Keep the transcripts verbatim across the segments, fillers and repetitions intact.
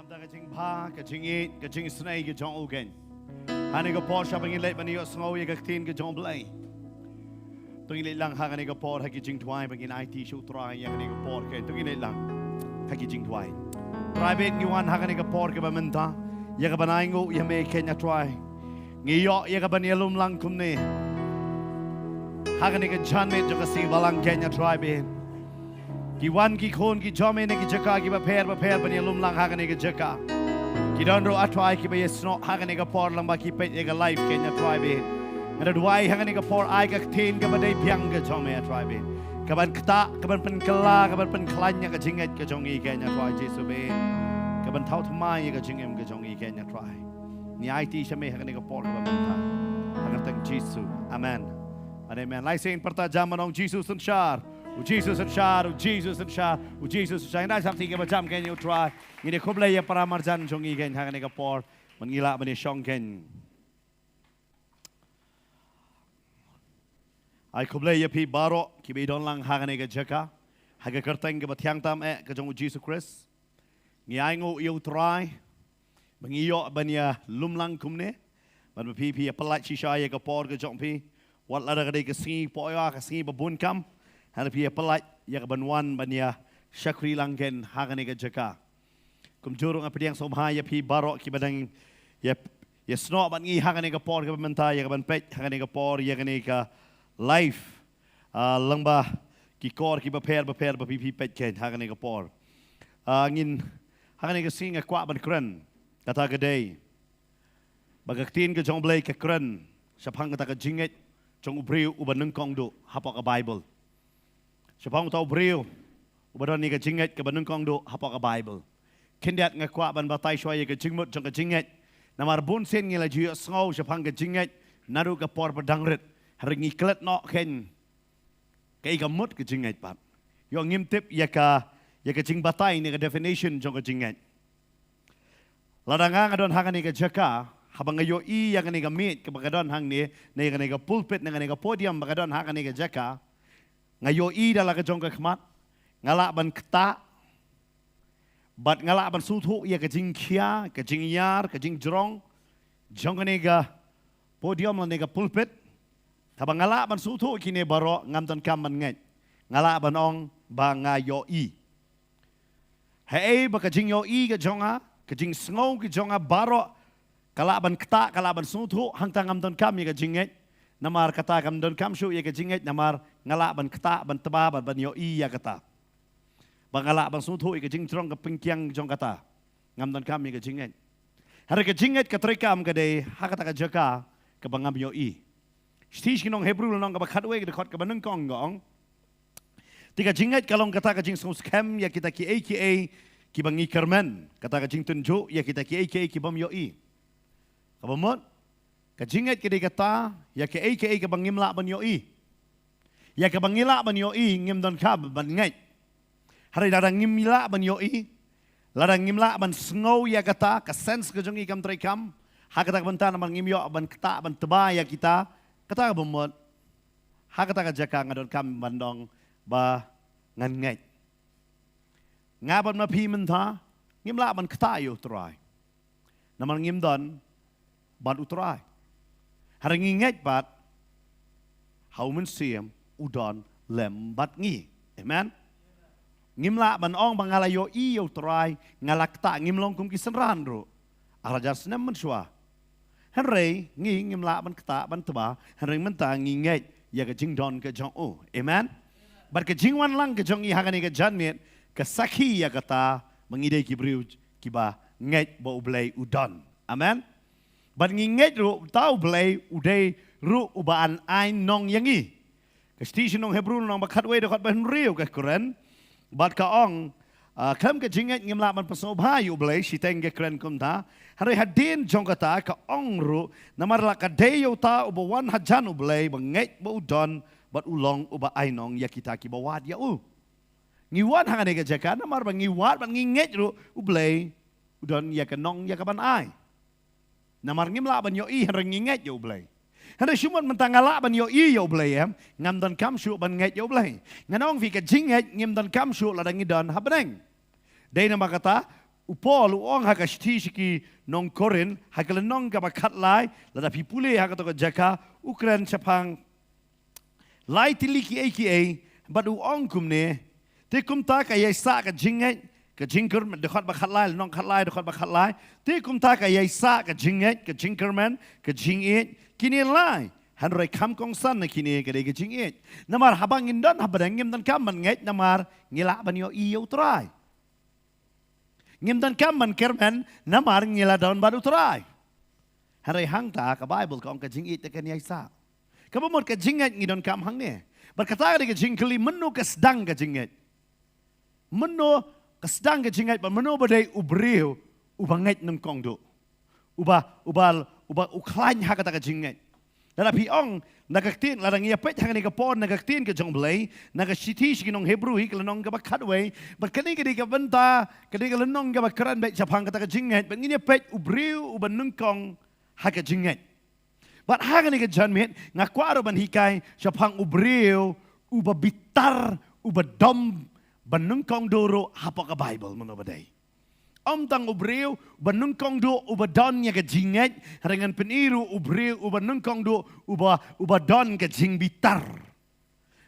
Da ka jingbha, ka jingïeit, ka jingisynei ka jong u keiñ. Ha kane ka por sha ba ngin leit ban ïohsngew ïa ka ktien ka jong u Blei. To ngin leit lang ha kane ka por ha ki jingduwai ba ngin aiti sha u Trai ïa kane ka por keiñ. To ngin leit lang ha ki jingduwai. Trai bad ngi wan ha kane ka por kaba mynta ïa ka ban ainguh ïa me keiñ a Trai. Ngi ïoh ïa ka ban ïalum lang kumne ha kane ka janmiet jong ka sngi balang keiñ a Trai bad. Ki wan ki khun ki jong me na ki jaka kiba pher ba pher ban ïalum lang ha kane ka jaka. Ki don ruh a Trai kiba ïasnoh ha kane ka por lang ba ki peit ïa ka live keiñ a Trai bad. Nga da duwai ha kane ka por ai ka ktien kaba dei biang ka jong me a Trai bad. Ka ban ktah, ka ban pynkylla, ka ban pynkhlaiñ ïa ka jingngeit ka jong ngi keiñ a Trai Jisu bad. Ka ban thaw thymmai ïa ka jingim ka jong ngi keiñ a Trai. Ngi aiti sha me ha kane ka por kaba mynta. Ha ka kyrteng Jisu. Amen. Amen. Lai sien pyrta jam ban ong Jisu synshar. U Jisu synshar, u Jisu synshar, u Jisu synshar. Ngi da shakti kaba jam keiñ ïa u Trai. Ngi da khublei ïa para marjan jong ngi keiñ ha kane ka por. Ban ngi lah ban ïashong keiñ. Ai khublei ïa phi baroh kiba i don lang ha kane ka jaka. Ha ka kyrteng kaba thiang tam eh ka jong u Jisu Khrist. Ngi ainguh ïa u Trai ba ngi ïoh ban ïalum lang kumne. Ban ba phi phi ïapynlait shisha ïa ka por ka jong phi. Wat lada ka dei ka sngi poh ïa ka sngi ba bun kam. Hynrei phi ïapynlait ïa ka ban wan ban ïashakri lang keiñ ha kane ka jaka. Kumjuh ruh nga pdiang sngewbha ïa phi baroh kiba dang ïa ïasnoh bad ngi ha kane ka por kaba mynta ïa ka ban peit ha kane ka por ïa kane ka live. Ah, lyngba ki kor kiba pher ba pher ba phi phi peit keiñ ha kane ka por. Ah, ngin ha kane ka sngi nga kwah ban kren kata ka dei ba ka ktien ka jong u Blei ka kren shaphang kata ka jingngeit jong u briew uba nyngkong duh hapoh ka Baibl. Shaphang uta u briew uba don ïa ka jingngeit kaba nyngkong duh hapoh ka Baibl. Khyndiat nga kwah ban batai shuwa ïa ka jingmut jong ka jingngeit. Namar bun sien ngi la ju ïohsngew shaphang ka jingngeit naduh ka por ba dang rit. Hynrei ngi klet noh keiñ kaei ka mut ka jingngeit pat. Ïoh ngim tip ïa ka ïa ka jingbatai ne ka definition jong ka jingngeit. Lada nga nga don ha kane ka jaka haba nga ïohi ïa kane ka miej kaba ka don hangne ne kane ka pulpit ne kane ka podium ba ka don ha kane ka jaka. Nga ïohi da la ka jong ka khmat. Nga lah ban ktah bad nga lah ban sngewthuh ïa ka jingkhia, ka jingïar, ka jingjrong jong kane ka podium lane ka pulpit. Haba nga lah ban sngewthuh kine baroh ngam donkam ban ngeit. Nga lah ban ong ba nga ïohi. Haei ba ka jingïohi ka jong nga, ka jingsngew ka jong nga baroh ka lah ban ktah, ka lah ban sngewthuh, hangta ngam donkam ïa ka jingngeit. Namar kata kam donkam shuh ïa ka jingngeit namar nga lah ban ktah, ban tba, ban ban ïohi ïa kata. Ba nga lah ban sngewthuh ïa ka jingjrong ka pynkiang jong kata. Ngam donkam ïa ka jingngeit. Hynrei ka jingngeit ka treikam ka dei ha kata ka jaka kaba ngam ïohi. Shithi sha ki nong Hebru lynnong kaba khatwei ka dkhot kaba nyngkong ka ong. Te ka jingngeit ka long kata ka jingsngewskhem ïa kita kiei kiei kiba ngi kyrmen, kata ka jingtynjuh ïa kita kiei kiei ki bym ïohi. Kaba mut ka jingngeit ka dei kata ïa kiei kiei kaba ngim lah ban ïohi. Ïa kaba ngi lah ban ïohi ngim donkam ban ngeit. Hynrei lada ngim lah ban ïohi, lada ngim lah ban sngew ïa kata, ka sense ka jong ngi kam treikam ha kata ka bynta namar ngim ïoh ban ktah ban tba ïa kita, kata kaba mut ha kata ka jaka nga donkam ban ong ba ngan ngeit. Nga bad ma phi mynta ngim lah ban ktah ïa u Trai. Namar ngim don bad u Trai. Hynrei ngi ngeit bad ha u Mynsiem u don lem bad ngi. Amen. Ngim lah ban ong ba nga la ïohi ïa u Trai, nga la ktah, ngim long kum ki synran ruh ar hajar snem mynshuwa. Hynrei ngi ngim lah ban ktah ban tba, hynrei mynta ngi ngeit ïa ka jingdon ka jong u. Amen. Bad ka jingwan lang ka jong ngi ha kane ka janmiet ka sakhi ïa kata ba ngi dei ki briew kiba ngeit ba u Blei u don. Amen. Bad ngi ngeit ruh uta u Blei u dei ruh uba an ai nong ïa ngi. Ka shithi sha ki nong Hebru lynnong ba khatwei dkhot ba hynriew ka kren bad ka ong, ah, khlem ka jingngeit ngim lah ban pynsngewbha ïa u Blei, shiteng ka kren kumta. Hynrei hadien jong kata ka ong ruh namar la ka dei ïa uta uba wan hajan u Blei ba ngeit ba u don bad u long uba ai nong ïa kita kiba wad ïa u. Ngi wan ha kane ka jaka namar ba ngi wad bad ngi ngeit ruh u Blei u don ïa ka nong ïa ka ban ai. Namar ngim lah ban ïohi hynrei ngi ngeit ïa u Blei. Hynrei shu mut mynta nga lah ban ïohi ïa u Blei em, ngam donkam shuh ban ngeit ïa u Blei. Ngan ong phi ka jingngeit ngim donkam shuh lada ngi don ha bneng. Dei namar kata U Paul u ong ha ka shithi sha ki nong Korinth, ha ka lynnong kaba khatlai, lada phi pule ha kato ka jaka, u kren shaphang lai tylli kiei kiei, bad u ong kumne, te kumta ka ïai sah ka jingngeit, ka jingkyrmen, dkhot ba khatlai, lynnong khatlai, dkhot ba khatlai, te kumta ka ïai sah ka jingngeit, ka jingkyrmen, ka jingïeit, kine lai, hynrei kham kongsan na kine ka dei ka jingïeit. Namar haba ngin don ha bneng ngim donkam ban ngeit namar ngi lah ban ïohi ïa U Trai. Ngim donkam ban kyrmen namar ngi la don bad U Trai. Hynrei hangta ka Baibl ka ong ka jingïeit te kan ïai sah. Kaba mut ka jingngeit ngi donkam hangne. Bad kata ka dei ka jingkylli, mano ka sdang ka jingngeit? Mano ka sdang ka jingngeit bad mano ba dei u briew uba ngeit nyngkong duh, uba, uba, uba u khlaiñ ha kata ka jingngeit? Lada phi ong na ka ktien, lada ngi ïa peit ha kane ka por na ka ktien ka jong U Blei, na ka shithi sha ki nong Hebru hi ka lynnong kaba khatwei, bad kane ka dei ka bynta, ka dei ka lynnong kaba kren beit shaphang kata ka jingngeit, bad ngin ïa peit u briew uba nyngkong ha ka jingngeit. Bad ha kane ka janmiet nga kwah ruh ban hikai shaphang u briew uba bitar, uba dom, ba nyngkong duh ruh hapoh ka Baibl, mano ba dei? Ym tang u briew uba nyngkong duh uba don ïa ka jingngeit, hynrei ngan pyni ruh u briew uba nyngkong duh uba, uba don ka jingbitar.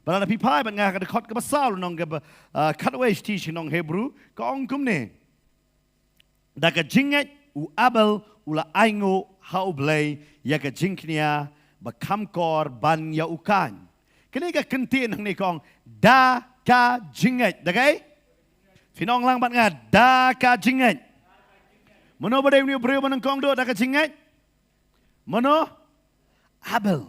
Bad lada phi phai bad nga ha ka dkhot kaba saw lynnong kaba, ah, khatwei shithi sha ki nong Hebru, ka ong kumne. Da ka jingngeit u Abel u la ainguh ha U Blei ïa ka jingkñia ba kham kor ban ïa u Kain. Kane ka kyntien hangne ka ong da ka jingngeit. Da kaei? Phin ong lang bad nga, da ka jingngeit. Mano ba dei une u briew ba nyngkong duh da ka jingngeit? Mano? Abel.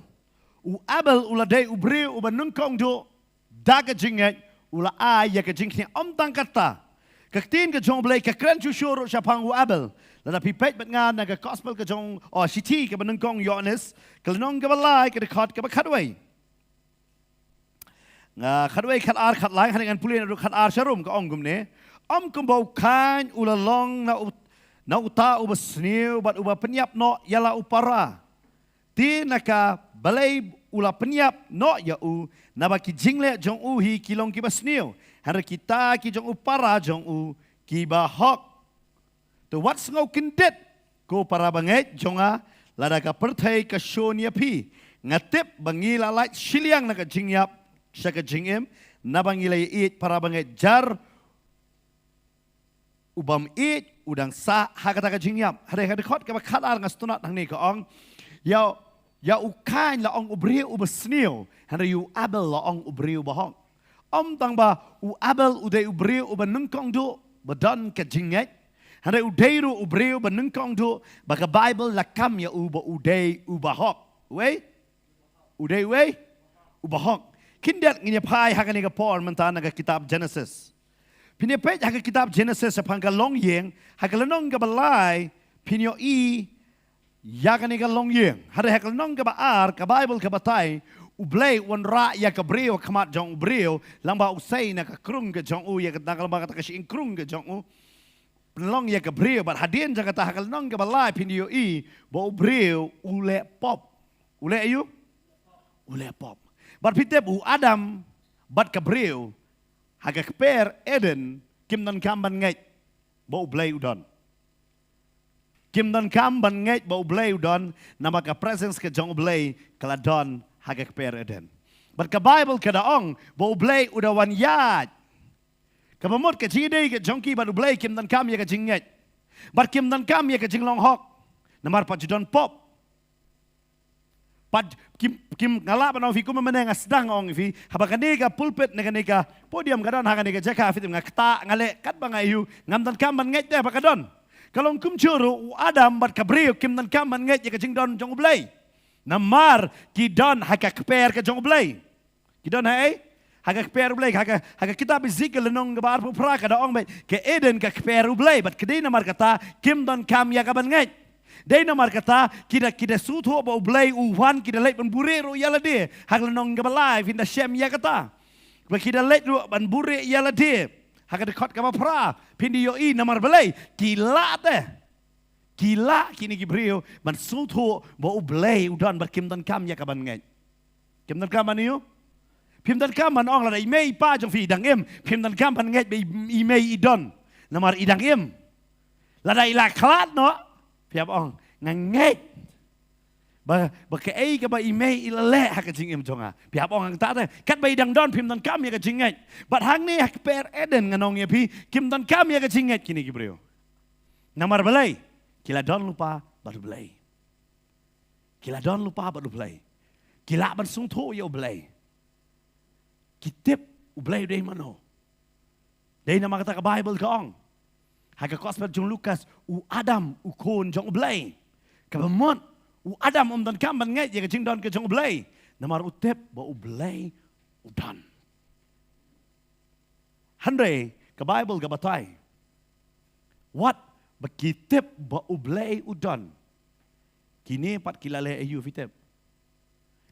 U Abel u la dei u briew uba nyngkong duh da ka jingngeit, u la ai ïa ka jingkñia. Ym tang kata, ka ktien ka jong U Blei ka kren shuh shuh ruh shaphang u Abel. Lada phi peit bad nga na ka gospel ka jong, oh, shithi kaba nyngkong Ïoannis, ka lynnong kaba lai, ka dkhot kaba khatwei. Nga khatwei, khatar, khatlai, hynrei ngan pule naduh khatar sharum, ka ong kumne. Ym kumba u Kain u la long na u, na uta uba sniew bad uba pynïap noh ïa la u para. Te na ka Blei u la pynïap noh ïa u, naba ki jingleh jong u hi ki long kiba sniew, hynrei kita ki jong u para jong u kiba hok. To wat sngew kyndit, ko para bangeit jong nga, lada ka pyrthei ka shun ïa phi. Nga tip ba ngi la lait shiliang na ka jingïap sha ka jingim, naba ngi la ïaieit para bangeit, jar u bym ïeit u dang sah ha kata ka jingïap. Hynrei ha ka dkhot kaba khatar nga sngewtynnat hangne ka ong, ïa, ïa u Kain la ong u briew uba sniew, hynrei u Abel la ong u briew uba hok. Ym tang ba u Abel u dei u briew uba nyngkong duh ba don ka jingngeit, hynrei u dei ruh u briew ba nyngkong duh ba ka Baibl la kam ïa u ba u dei uba hok. Wei? U dei wei? Uba hok. Khyndiat ngin ïa phai ha kane ka por mynta na ka kitab Genesis. Phin ïa peit ha ka kitab Genesis shaphang ka longïing, ha ka lynnong kaba lai, phin ïohi ïa kane ka longïing. Hynrei ha ka lynnong kaba ar, ka Baibl ka batai, U Blei u wanrah ïa ka briew ha khmat jong u briew, lyngba u sei na ka krung ka jong u, ïa ka, na ka lyngba kata ka shyieng krung ka jong u. Pynlong ïa ka briew, bad hadien jong kata ha ka lynnong kaba lai phin ïohi ba u briew u leh pop. U leh aïu? U leh pop. Bad phi tip u Adam bad ka briew ha ka kper Eden kim donkam ban ngeit ba U Blei u don. Kim donkam ban ngeit ba U Blei u don, namar ka presence ka jong U Blei ka la don ha ka kper Eden. Bad ka Baibl ka da ong ba U Blei u da wan ïaid. Kaba mut ka jingïadei ka jong ki bad U Blei kim donkam ïa ka jingngeit, bad kim donkam ïa ka jinglong hok, namar pat ju don pop. Pat kim, kim, nga lah ban ong ïa phi, kumne mynne nga sdang ong ïa phi, haba kane ka pulpit ne kane ka podium ka don ha kane ka jaka, phi tip nga ktah, nga leh katba nga ïohi, ngam donkam ban ngeit te ba ka don. Ka long kumjuh ruh, u Adam bad ka briew kim donkam ban ngeit ïa ka jingdon jong U Blei, namar ki don ha ka kper ka jong U Blei. Ki don ha ei? Ha ka kper U Blei. Ha ka, ha ka kitab Ezekiel lynnong kaba arphew phra ka da ong beit, ka Eden ka kper U Blei, bad ka dei namar kata kim donkam ïa ka ban ngeit. Dei namar kata ki da, ki da sngewthuh ba U Blei u wan, ki da leit ban buhrieh ruh ïa lade. Ha ka lynnong kaba lai phin da shem ïa kata, ba ki da leit ruh ban buhrieh ïa lade. Ha ka dkhot kaba phra phin da ïohi namar balei? Ki lah te. Ki lah kine ki briew ban sngewthuh ba U Blei u don, bad kim donkam ïa ka ban ngeit. Kim donkam ban ïohi. Phim donkam ban ong lada i mei i pa jong phi i dang im, phim donkam ban ngeit ba i, i mei i don, namar i dang im. Lada i la khlad noh, phi hap ong, nga ngeit ba, ba kaei kaba i mei i la leh ha ka jingim jong nga. Phi hap ong hangta te, katba i dang don phim donkam ïa ka jingngeit. Bad hangne ha kper Eden ngan ong ïa phi, kim donkam ïa ka jingngeit kine ki briew. Namar balei? Ki la don lypa bad U Blei. Ki la don lypa bad U Blei. Ki lah ban sngewthuh ïa U Blei. Ki tip U Blei u dei mano. Dei namar kata ka Baibl ka ong ha ka Gospel jong u Lukas, u Adam u khun jong U Blei. Kaba mut u Adam um donkam ban ngeit ïa ka jingdon ka jong U Blei, namar u tip ba U Blei u don. Hynrei ka Baibl ka batai, wat ba ki tip ba U Blei u don, kine pat ki la leh aïu, phi tip?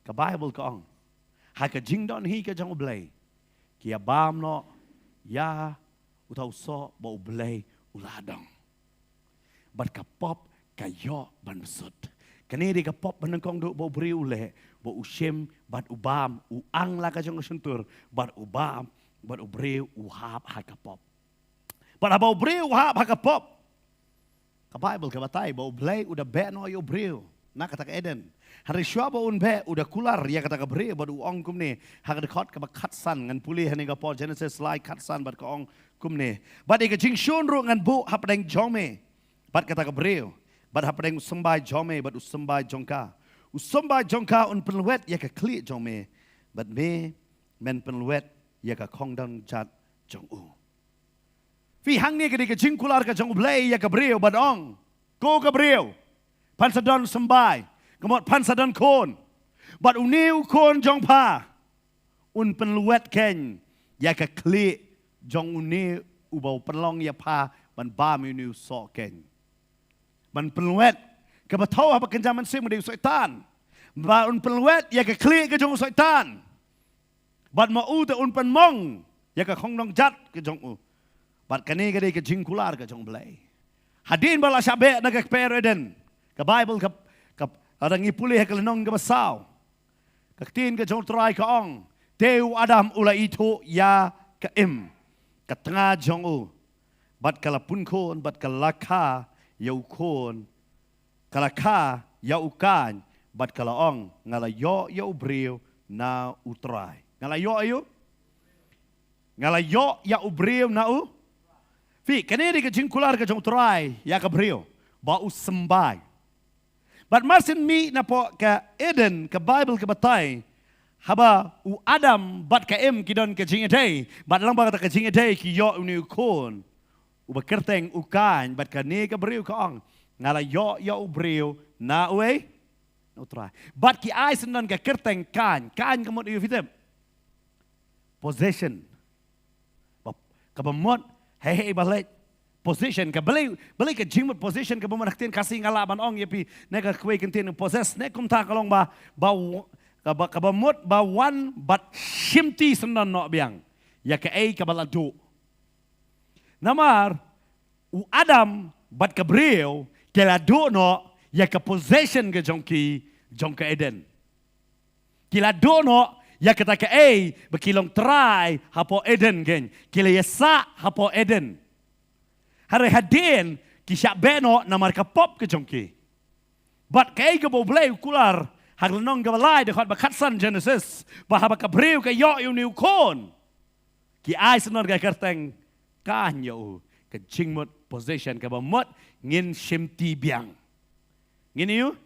Ka Baibl ka ong, ha ka jingdon hi ka jong U Blei, ki ïa bam noh ïa uta u soh ba U Blei u la dong. Bad ka pop ka ïoh ban bsut. Kane dei ka pop ba nyngkong duh ba u briew u leh, ba u shim bad u bam, u ang la ka jong ka shyntur bad u bam, bad u briew u hap ha ka pop. Bad haba u briew u hap ha ka pop, ka Baibl ka batai ba U Blei u da beh noh ïa u briew na kata ka Eden. Hynrei shuwa ba un beh, u da kular ïa kata ka briew bad u ong kumne, ha ka dkhot kaba khatsan, ngan pule hangne ka por, Genesis lai khatsan, bad ka ong kumne: Bad ïa ka jingshun ruh ngan buh hapdeng jong me bad kata ka briew, bad hapdeng u symbai jong me bad u symbai jong ka. U symbai jong ka un pynlwet ïa ka khlieh jong me, bad me men pynlwet ïa ka khongdong jat jong u. Phi, hangne ka dei ka jingkular ka jong U Blei ïa ka briew ban ong, ko ka briew, phan sa don symbai, ka mut phan sa don khun. Bad une u khun jong pha un pynlwet kein ïa ka khlieh jong une uba u pynlong ïa pha ban bam ïa une u soh kein. Ban pynlwet, kaba thew haba kynja mynsiem u dei u Soitan. Ba un pynlwet ïa ka khlieh ka jong u Soitan. Bad ma u te un pynmong ïa ka khongdong jat ka jong u. Bad kane ka dei ka jingkular ka jong U Blei. Hadien ba la shah beh na ka kper Eden, ka Baibl ka, ka, lada ngi pule ha ka lynnong kaba saw, ka ktien ka jong U Trai ka ong, te u Adam u la ithuh ïa ka im, ka tnga jong u, bad ka la pun khun, bad ka la kha ïa u khun, ka la kha ïa u Kain, bad ka la ong, nga la ïoh ïa u briew na U Trai. Nga la ïoh ïa u? Nga la ïoh ïa u briew na u? Phi, kane dei ka jingkular ka jong U Trai ïa ka briew, ba u symbai. Bad mar shen mih napoh ka Eden, ka Baibl ka batai, haba u Adam bad ka Im ki don ka jingïadei, bad lyngba kata ka jingïadei ki ïoh une u khun uba kyrteng u Kain, bad kane ka briew ka ong, nga la ïoh ïa u briew na uei? Na U Trai. Bad ki ai syndon ka kyrteng Kain. Kain ka mut ïa u, phi tip? Possession. Ba, kaba mut hei hei ba leit. Possession, ka balei, balei ka jingmut possession kaba mut ha ka ktien Khasi, nga lah ban ong ïa phi, ne ka kawei ka ktien possess, ne kumta ka long ba, ba, kaba, kaba mut ba wan bad shimti syndon noh biang ïa kaei kaba la duh. Namar u Adam bad ka briew ki la duh noh ïa ka possession ka jong ki jong ka Eden. Ki la duh noh ïa kata kaei ba ki long trai hapoh Eden kein. Ki la ïasah hapoh Eden. Hynrei hadien ki shah beh noh namar ka pop ka jong ki. Bad kaei kaba U Blei u kular ha ka lynnong kaba lai, dkhot ba khatsan Genesis, ba haba ka briew ka ïoh ïa une u khun, ki ai syndon ka kyrteng Kain ïa u, ka jingmut possession, kaba mut ngin shimti biang. Ngin ïa u?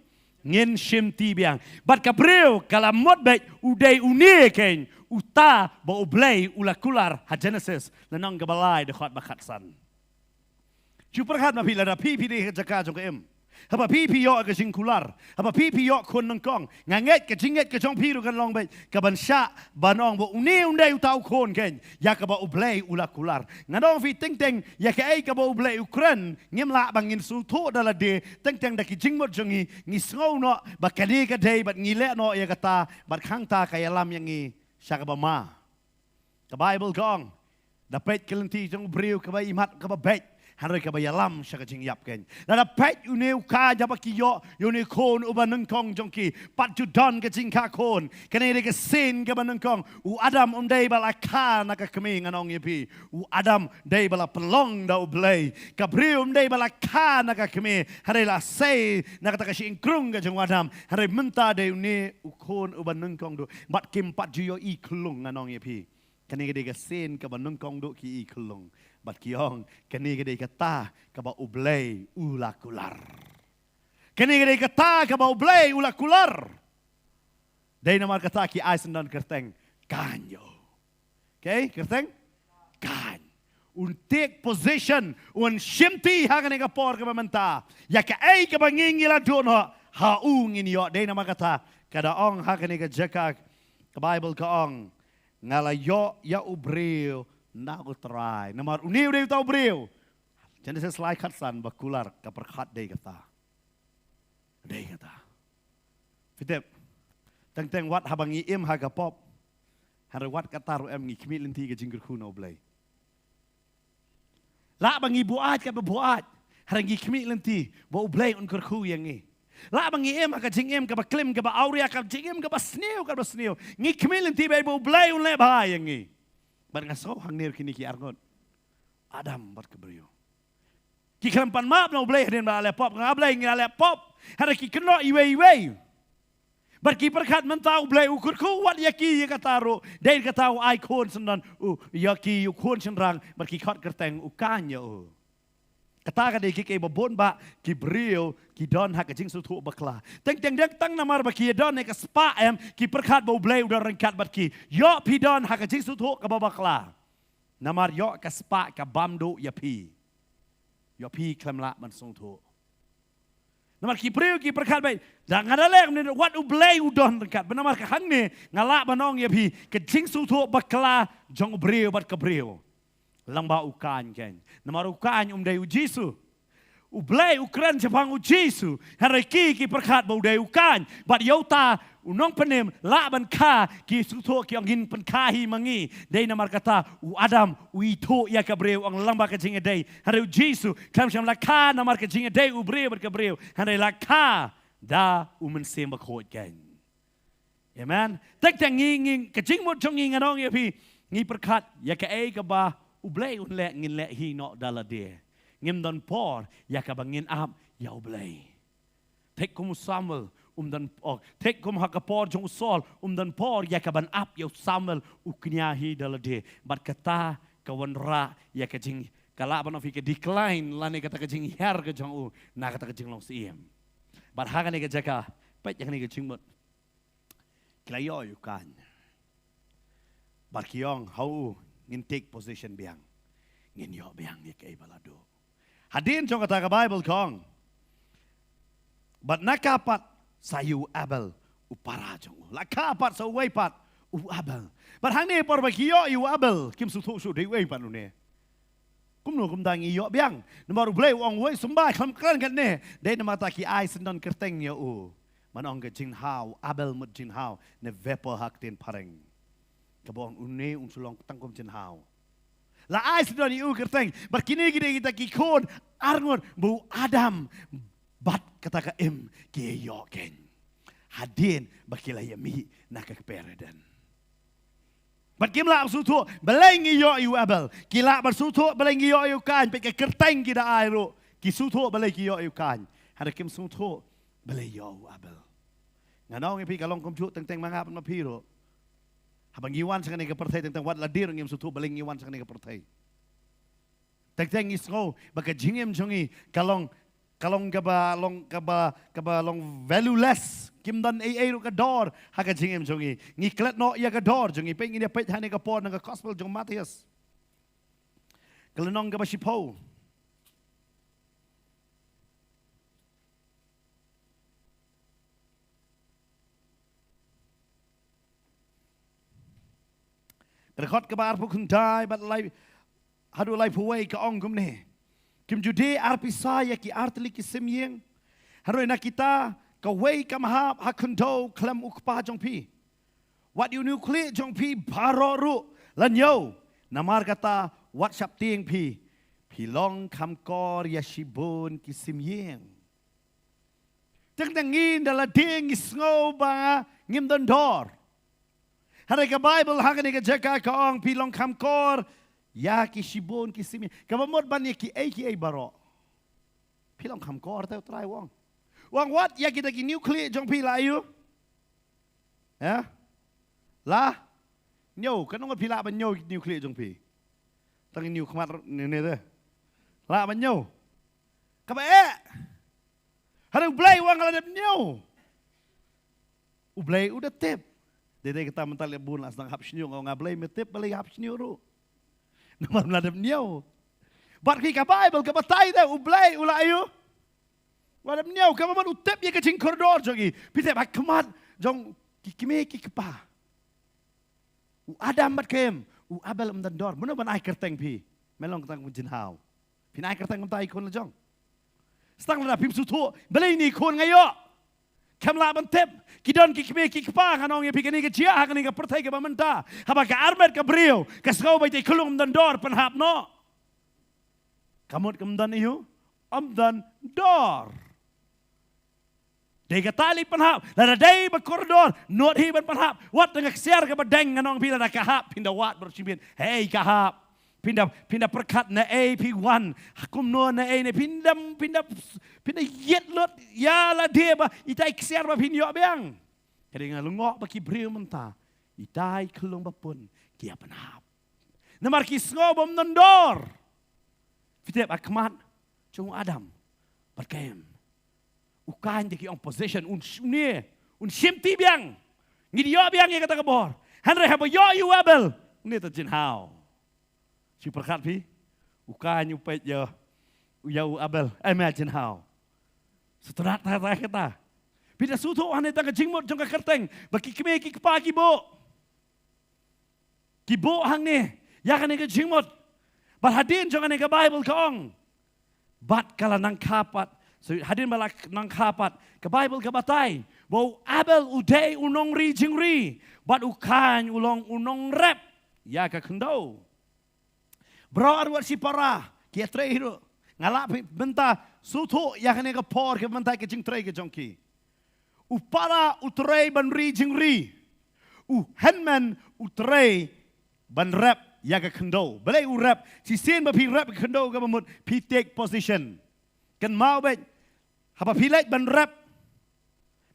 Ngin shimti biang. Bad ka briew ka la mut beit u dei une kein uta ba U Blei u la kular ha Genesis lynnong kaba lai, dkhot ba khatsan. Shu pyrkhat ma phi, lada phi phi dei ha ka jaka jong ka Im, haba phi phi ïoh ka jingkular, haba phi phi ïoh khun nyngkong, nga ngeit ka jingngeit ka jong phi ruh kan long beit kaban shah ban ong ba une un dei uta u khun kein ïa kaba U Blei u la kular. Ngan ong phi, teng teng ïa kaei kaba U Blei u kren ngim lah ba ngin sngewthuh da lade, teng teng da ki jingmut jong ngi ngi sngew noh ba kane ka dei bad ngi leh noh ïa kata, bad hangta ka ïalam ïa ngi sha kaba ma. Ka Baibl ka ong, da peit ka lynti jong u briew kaba imat kaba beit, Hynrei kaba ïalam sha ka jingïap kein. Lada peit une u kaiñ haba ki ïoh ïa une u khun uba nyngkong jong ki, pat ju don ka jingkha khun. Kane dei ka sien kaba nyngkong. U Adam um dei ba la kha na ka kmie, ngan ong ïa phi. U Adam dei ba la pynlong da U Blei. Ka briew um dei ba la kha na ka kmie, hynrei la sei na kata ka shyiengkrung ka jong u Adam. Hynrei mynta dei une u khun uba nyngkong duh. Bad kim pat ju ïohi khyllung, ngan ong ïa phi. Kane ka dei ka sien kaba nyngkong duh ki i khyllung. Bad ki ong, kane ka dei kata kaba U Blei u la kular. Kane ka dei kata kaba U Blei u la kular. Dei namar kata ki ai syndon kyrteng Kain ïa u. Okay, kyrteng Kain. Un take position, un shimti ha kane ka por kaba mynta. Ïa kaei kaba ngi ngi la duh noh, ha u ngin ïoh. Dei namar kata, ka da ong ha kane ka jaka, ka Baibl ka ong, nga la ïoh ïa u briew na U Trai. Namar une u dei uta u briew. Genesis lai khatsan ba kular ka pyrkhat dei kata. Dei kata. Phi tip, teng teng wat haba ngi im ha ka pop, hynrei wat kata ruh em ngi khmih lynti ka jingkyrkhu na U Blei. Lah ba ngi buaid katba buaid, hynrei ngi khmih lynti ba U Blei un kyrkhu ïa ngi. Lah ba ngi im ha ka jingim kaba klim, kaba awria, ka jingim kaba sniew, kaba sniew, ngi khmih lynti ba U Blei un leh bha ïa ngi. Bad nga sngew hangne ruh kine ki arngut, Adam bad ka briew, ki khlem pan map na U Blei hadien ba la leh pop. Nga, Blei, ngi la leh pop. Hynrei ki kynnoh iwei iwei. Bad ki pyrkhat mynta U Blei u kyrkhu wat ïa ki ïa kata ruh. Dei kata u ai khun syndon, u ïa ki u khun shynrang, bad ki khot kyrteng u Kain ïa u. Kata ka dei kiei kiei ba bun bah ki briew ki don ha ka jingsngewthuh bakla. Teng teng dei tang namar ba ki don ïa ka spah em, ki pyrkhat ba U Blei u don ryngkat bad ki. Ïoh phi don ha ka jingsngewthuh kaba bakla. Namar ïoh ka spah ka bam duh ïa phi. Ïoh phi khlem lah ban sngewthuh. Namar ki briew ki pyrkhat beit, da nga da leh kumne wat U Blei u don ryngkat. Bad namar ka hangne nga lah ban ong ïa phi, ka jingsngewthuh bakla jong u briew bad ka briew, lyngba u Kain kein. Namar u Kain um dei U Jisu. U Blei u kren shaphang U Jisu. Hynrei ki ki pyrkhat ba u dei u Kain. Bad ïa uta u nongpynim lah ban kha, ki sngewthuh ki ong ngin pynkha hi ma ngi. Dei namar kata u Adam u ithuh ïa ka briew, ong lyngba ka jingïadei. Hynrei U Jisu khlem shym la kha namar ka jingïadei u briew bad ka briew, hynrei la kha da U Mynsiem Bakhuid kein. Amen. Teng teng ngi, ngi, ka jingmut jong ngi, ngan ong ïa phi, ngi pyrkhat ïa kaei kaba U Blei un leh ngin leh hi noh da lade. Ngim don por ïa kaba ngin ap ïa U Blei. Thik kum u Samuel um don, oh, thik kum ha ka por jong u Saul um don por ïa kaban ap ïa u Samuel u kñia hi da lade. Bad kata ka wanrah ïa ka jing, ka lah ban ong ïa phi ka decline lane kata ka jinghiar ka jong u na kata ka jinglong syiem. Bad ha kane ka jaka, peit ïa kane ka jingmut. Ki la ïoh ïa u Kain. Bad ki ong ha u, ngin take position biang. Ngin ïoh biang ïa kaei ba la duh. Hadien jong kata ka Baibl ka ong, bad na ka pat sa ïa u Abel u para jong u. La ka pat sa uwei pat u Abel. Bad hangne por ba ki ïoh ïa u Abel, kim sngewthuh shuh dei uwei pat une. Kumno kumta ngi ïoh biang? Namar U Blei u ong uwei symbai khlem kren katne. Dei namar kata ki ai syndon kyrteng ïa u. Ban ong ka jingthaw, Abel mut jingthaw, ne vapor ha ka ktien phareng. Kaba ong une un shu long tang kum jingthaw. La ai syndon ïa u kyrteng. Bad kine ki dei kita ki khun arngut ba u Adam bad kata ka Im ki ïoh kein. Hadien ba ki la ïa mih na ka kper Eden. Bad kim lah ban sngewthuh balei ngi ïoh ïa u Abel. Ki lah ban sngewthuh balei ngi ïoh ïa u Kain. Peit ka kyrteng ki da ai ruh. Ki sngewthuh balei ki ïoh ïa u Kain. Hynrei kim sngewthuh balei ïoh u Abel. Ngan ong ïa phi ka long kumjuh teng teng ma nga bad ma phi ruh. Haba ngi wan sha kane ka pyrthei teng teng wat lade ruh ngim sngewthuh balei ngi wan sha kane ka pyrthei. Teng teng ngi sngew ba ka jingim jong ngi ka long, ka long kaba long, kaba, kaba long valueless. Kim don ei ei ruh ka dor ha ka jingim jong ngi. Ngi klet noh ïa ka dor jong ngi. Peit ngin ïa peit ha kane ka por na ka gospel jong u Mathaios, ka lynnong kaba shiphew. Ka dkhot kaba arphew khyndai bad lai, haduh laiphew wei ka ong kumne. Kim ju die ar pisa ïa ki ar tylli ki sim ïing? Hynrei na kita kawei kam hap ha khyndew khlem u Kpa jong phi. Wat ïa une u khlieh jong phi baroh ruh la ñiew. Namar kata wat sheptieng phi. Phi long kham kor ïa shibun ki sim ïing. Teng teng ngi da lade ngi sngew ba ngim don dor. Hynrei ka Baibl ha kane ka jaka ka ong phi long kham kor ïa ki shibun ki sim ïing. Kaba mut ban ïa kiei kiei baroh. Phi long kham kor te u Trai u ong. U ong wat ïa kita ki hynñiew khlieh jong phi la ïoh. Eh? La? Hynñiew, katno ngut phi lah ban hynñiew hynñiew khlieh jong phi? Tang hynñiew khmat ne ne te. Lah ban hynñiew. Kaba eh. Hynrei U Blei u ong la dep hynñiew. U Blei u da tip. Dei dei kata mynta leh bun la sdang hap shñiuh, nga ong Blei me tip balei hap shñiuh ruh. Namar la dep hynñiew. Bad ki ka Baibl ka batai te U Blei u la ïoh. Wat ym ñiew, kaba mut u tip ïa ka jingkordor jong ngi. Phi tip ha khmat jong ki kmie ki kpa. U Adam bad ka Im, u Abel um don dor. Mano ban ai kyrteng phi? Me long tang u jynhaw. Phin ai kyrteng kumta ïa i khun la jong. Stang lada phim sngewthuh, balei ine i khun nga ïoh. Kham lah ban tip, ki don ki kmie ki kpa, ngan ong ïa phi kane ka jia, ha kane ka pyrthei kaba mynta. Haba ka armet ka briew, ka sngew ba ita i khyllung um don dor, pynhap noh. Ka mut kam don ïa u, um don dor. Dei kata lei pynhap, lada dei ba kordor, nud hi ban pynhap. Wat tang ka ksiar kaba deng ngan ong phi lada ka hap, phin da wad bad u shimbit. Hei ka hap. Phin da, phin da pyrkhat naei phi wan. Kumno naei ne phin da, phin da, phin da ïit lut ïa lade ba ita i ksiar ba phin ïoh biang. Ka dei nga lyngngoh ba ki briew mynta. Ita i khyllung ba pun ki ïa pynhap. Namar ki sngew ba um don dor. Phi tip ha khmat jong u Adam bad ka Im. U Kain te ki ong possession un sh-, une, un shimti biang. Ngi da ïoh biang ïa kata ka bor. Hynrei haba ïoh ïa u Abel, une te jynhaw. Shu pyrkhat phi, u Kain u peit ïa, ïa u Abel, em ïa jynhaw. Sngewtynnat ta ta kata. Phi da sngewthuh hangne tang ka jingmut jong ka kyrteng, ba ki kmie ki kpa ki buh. Ki buh hangne, ïa kane ka jingmut. Bad hadien jong kane ka Baibl ka ong. Bad ka la nang kha pat. So, hadien ba la nang kha pat. Ka Baibl ka batai. Ba u Abel u dei u nongri jingri. Bad u Kain u long u nongrep. Ïa ka khyndew. Baroh arngut shipara. Ki ïatrei hi ruh. Nga lah phi mynta sngewthuh ïa kane ka por ka mynta ka jingtrei ka jong ki. U para u trei ban ri jingri. U hynmen u trei ban rep ïa ka khyndew. Balei u rep? Shisien ba phi rep ka khyndew kaba mut phi take position. Kynmaw beit haba phi leit ban rep.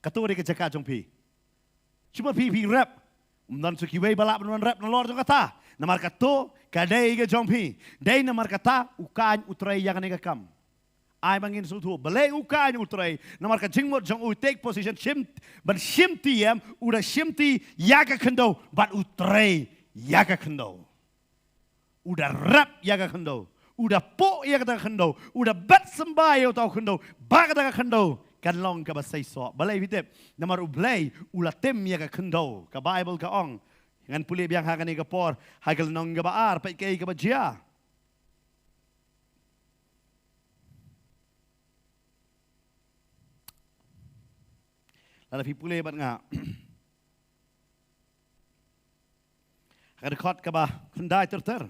Kato dei ka jaka jong phi. Shu ba phi phi rep. Um don shuh kiwei ba lah ban rep nalor jong kata. Namar kato ka dei ka jong phi. Dei namar kata u Kain u trei ïa kane ka kam. Ai ba ngin sngewthuh, balei u Kain u trei, namar ka jingmut jong u take position shim, ban shimti em, u da shimti ïa ka khyndew, bad u trei ïa ka khyndew. U da rep ïa ka khyndew, u da puh ïa kata ka khyndew, u da bet symbai ïa uta u khyndew, ba kata ka khyndew kan long kaba seisoh. Balei phi tip, namar U Blei u la tim ïa ka khyndew, ka Baibl ka ong. Ngan pule biang ha kane ka por, ha ka lynnong kaba ar, peit kaei kaba jia. Lada phi pule bad nga. Ha ka dkhot kaba khyndai ter ter.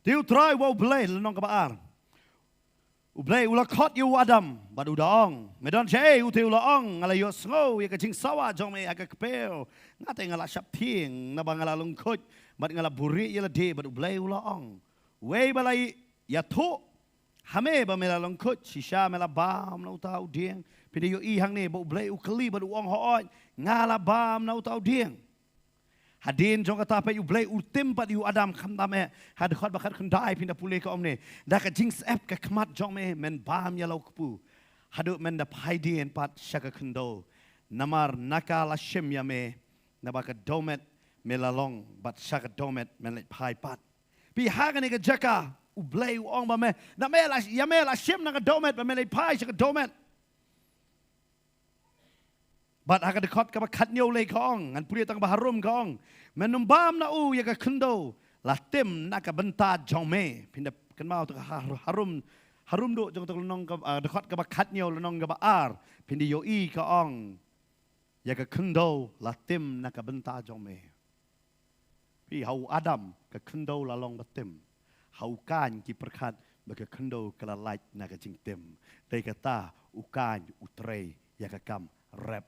Te U Trai wa U Blei, lynnong kaba ar. U Blei u la khot ïa u Adam, bad u da ong. Me don shaei? Ute u la ong, nga la ïohsngew ïa ka jingsawa jong me ha ka kpew. Nga te nga la shaptieng, naba nga la lyngkhuid, bad nga la buhrieh ïa lade, bad U Blei u la ong. Uwei ba la ïathuh ha me ba me la lyngkhuid, shisha me la bam na uta u dieng. Phi da ïohi hangne ba U Blei u kylli bad u ong hooid, nga la bam na uta u dieng. Hadien jong kata peit U Blei u tim pat ïa u Adam khamtam eh. Ha dkhot ba khatkhyndai phin da pule ka ong ne. Da ka jingsyep ka khmat jong me men bam ïa la u kpu. Haduh men da phai dien pat sha ka khyndew. Namar na ka la shim ïa me. Naba ka dewmet me la long bad sha ka dewmet men leit phai pat. Phi ha kane ka jaka, U Blei u ong ba me, na me la, ïa me la shim na ka dewmet, ba me leit phai sha ka dewmet. Bad ha ka dkhot kaba khathynñiew lei ka ong, ngan pule tang ba harum ka ong. Men ym bam na u ïa ka khyndew, la tim na ka bynta jong me. Phin da kynmaw tang ha-, harum, harum duh jong tang lynnong ka, ah, dkhot kaba khathynñiew lynnong kaba ar. Phin da ïohi ka ong. Ïa ka khyndew la tim na ka bynta jong me. Phi ha u Adam ka khyndew la long ba tim. Ha u Kain ki pyrkhat ba ka khyndew ka la lait na ka jingtim. Dei kata u Kain u trei ïa ka kam rep.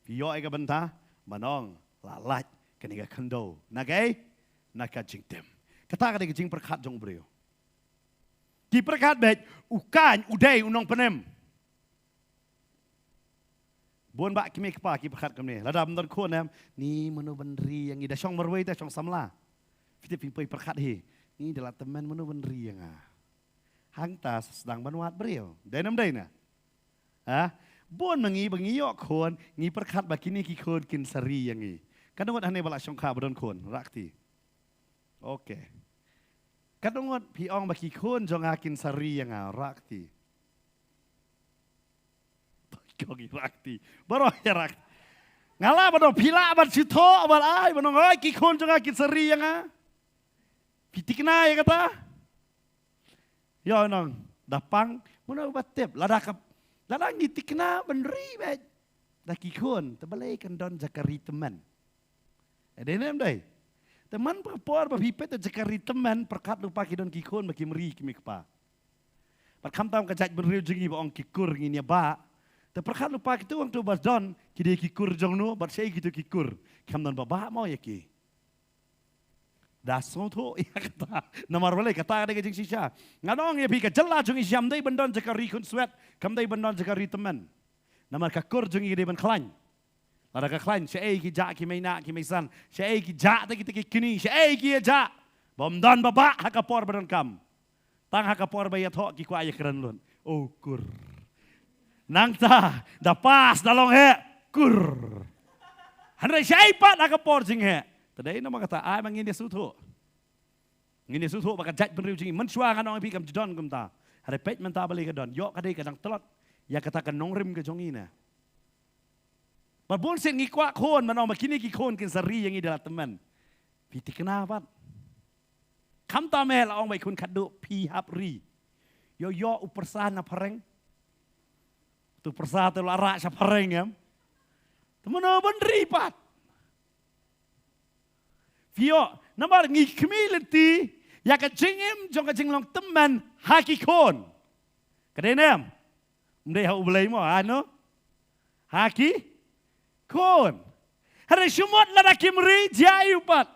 Phi ïoh ïa ka bynta, ban ong la lait kane ka khyndew na kaei? Na ka jingtim. Kata ka dei ka jingpyrkhat jong u briew. Ki pyrkhat beit u Kain u dei u nongpynim. Bun bah kmie kpa ki pyrkhat kumne. Lada ym don khun em, ni mano ban ri ïa ngi, da shong marwei da shong samla. Phi tip, phi poi pyrkhat hi. Ni da la tymmen, mano ban ri ïa nga. Hangta sa sdang ban wad briew. Dei ne ym dei ne? Ha? Bun ma ngi ba ngi ïoh khun, ngi pyrkhat ba kine ki khun kin sa ri ïa ngi. Katno ngut hangne ba la shongkha ba don khun, rah kti. Okay. Katno ngut phi ong ba ki khun jong nga kin sa ri ïa nga, rah kti. Kong i rah kti. Baroh ïa rah kti. Nga lah ban ong phi lah ban shu thoh ban ai ban ong, oi, ki khun jong nga kin sa ri ïa nga. Phi thikna ïa kata? Ïoh nong, da pang, mano ba tip, lada ka, lada ngi thikna ban ri beit da ki khun, te balei kan don jaka ri tymmen. Eh, dei ne ym dei? Te man ka por ba phi peit da jaka ri tymmen, pyrkhat lypa ki don ki khun ba kim ri ki kmie kpa. Bad khamtam ka jaitbynriew jong ngi ba ong ki kur ngin ïa bah. Te pyrkhat lypa kito hangto ba don, ki dei ki kur jong no, bad shaei kito ki kur. Kham don ba bah mo ïa ki. Da sngewthuh ïa kata. Namar balei, kata ka dei ka jingshisha. Nga ong ïa phi, ka jylla jong ngi shisha ym dei ban don jaka ri khunswet, kam dei ban don jaka ri tymmen. Namar ka kur jong ngi ka dei ban khlaiñ. Lada ka khlaiñ, shaei ki jah ki mei nah ki mei san, shaei ki jah te kita ki kñi, shaei ki ïa jah. Bym don ba bah ha ka por ba donkam. Tang ha ka por ba ïathoh ki kwah ïakren lut. Oh kur. Nangta da pass da long heh kur. Hynrei shaei pat ha ka por jingheh. Te dei namar kata, ai ma ngin ïa sngewthuh. Ngin ïa sngewthuh ba ka jaitbynriew jong ngi, mynshuwa ngan ong ïa phi kam ju don kumta. Hynrei peit mynta balei ka don. Ïoh ka dei ka dang tlot ïa kata ka nongrim ka jong ngi ne. Bad bun sien ngi kwah khun, ban ong ba kine ki khun kin sa ri ïa ngi da la tymmen. Phi thikna pat. Khamtam eh la ong ba i khun khatduh phi hap ri. Ïoh ïoh u pyrsa na phareng. Tu pyrsa tu la rah sha phareng em. Te mano ban ri pat. Phi ïoh, namar ngi khmih lynti ïa ka jingim jong ka jinglong tymmen ha ki khun. Ka dei ne em? Ym dei ha U Blei mo, ha no? Ha ki khun. Hynrei shu mut lada kim ri, jia aïu pat?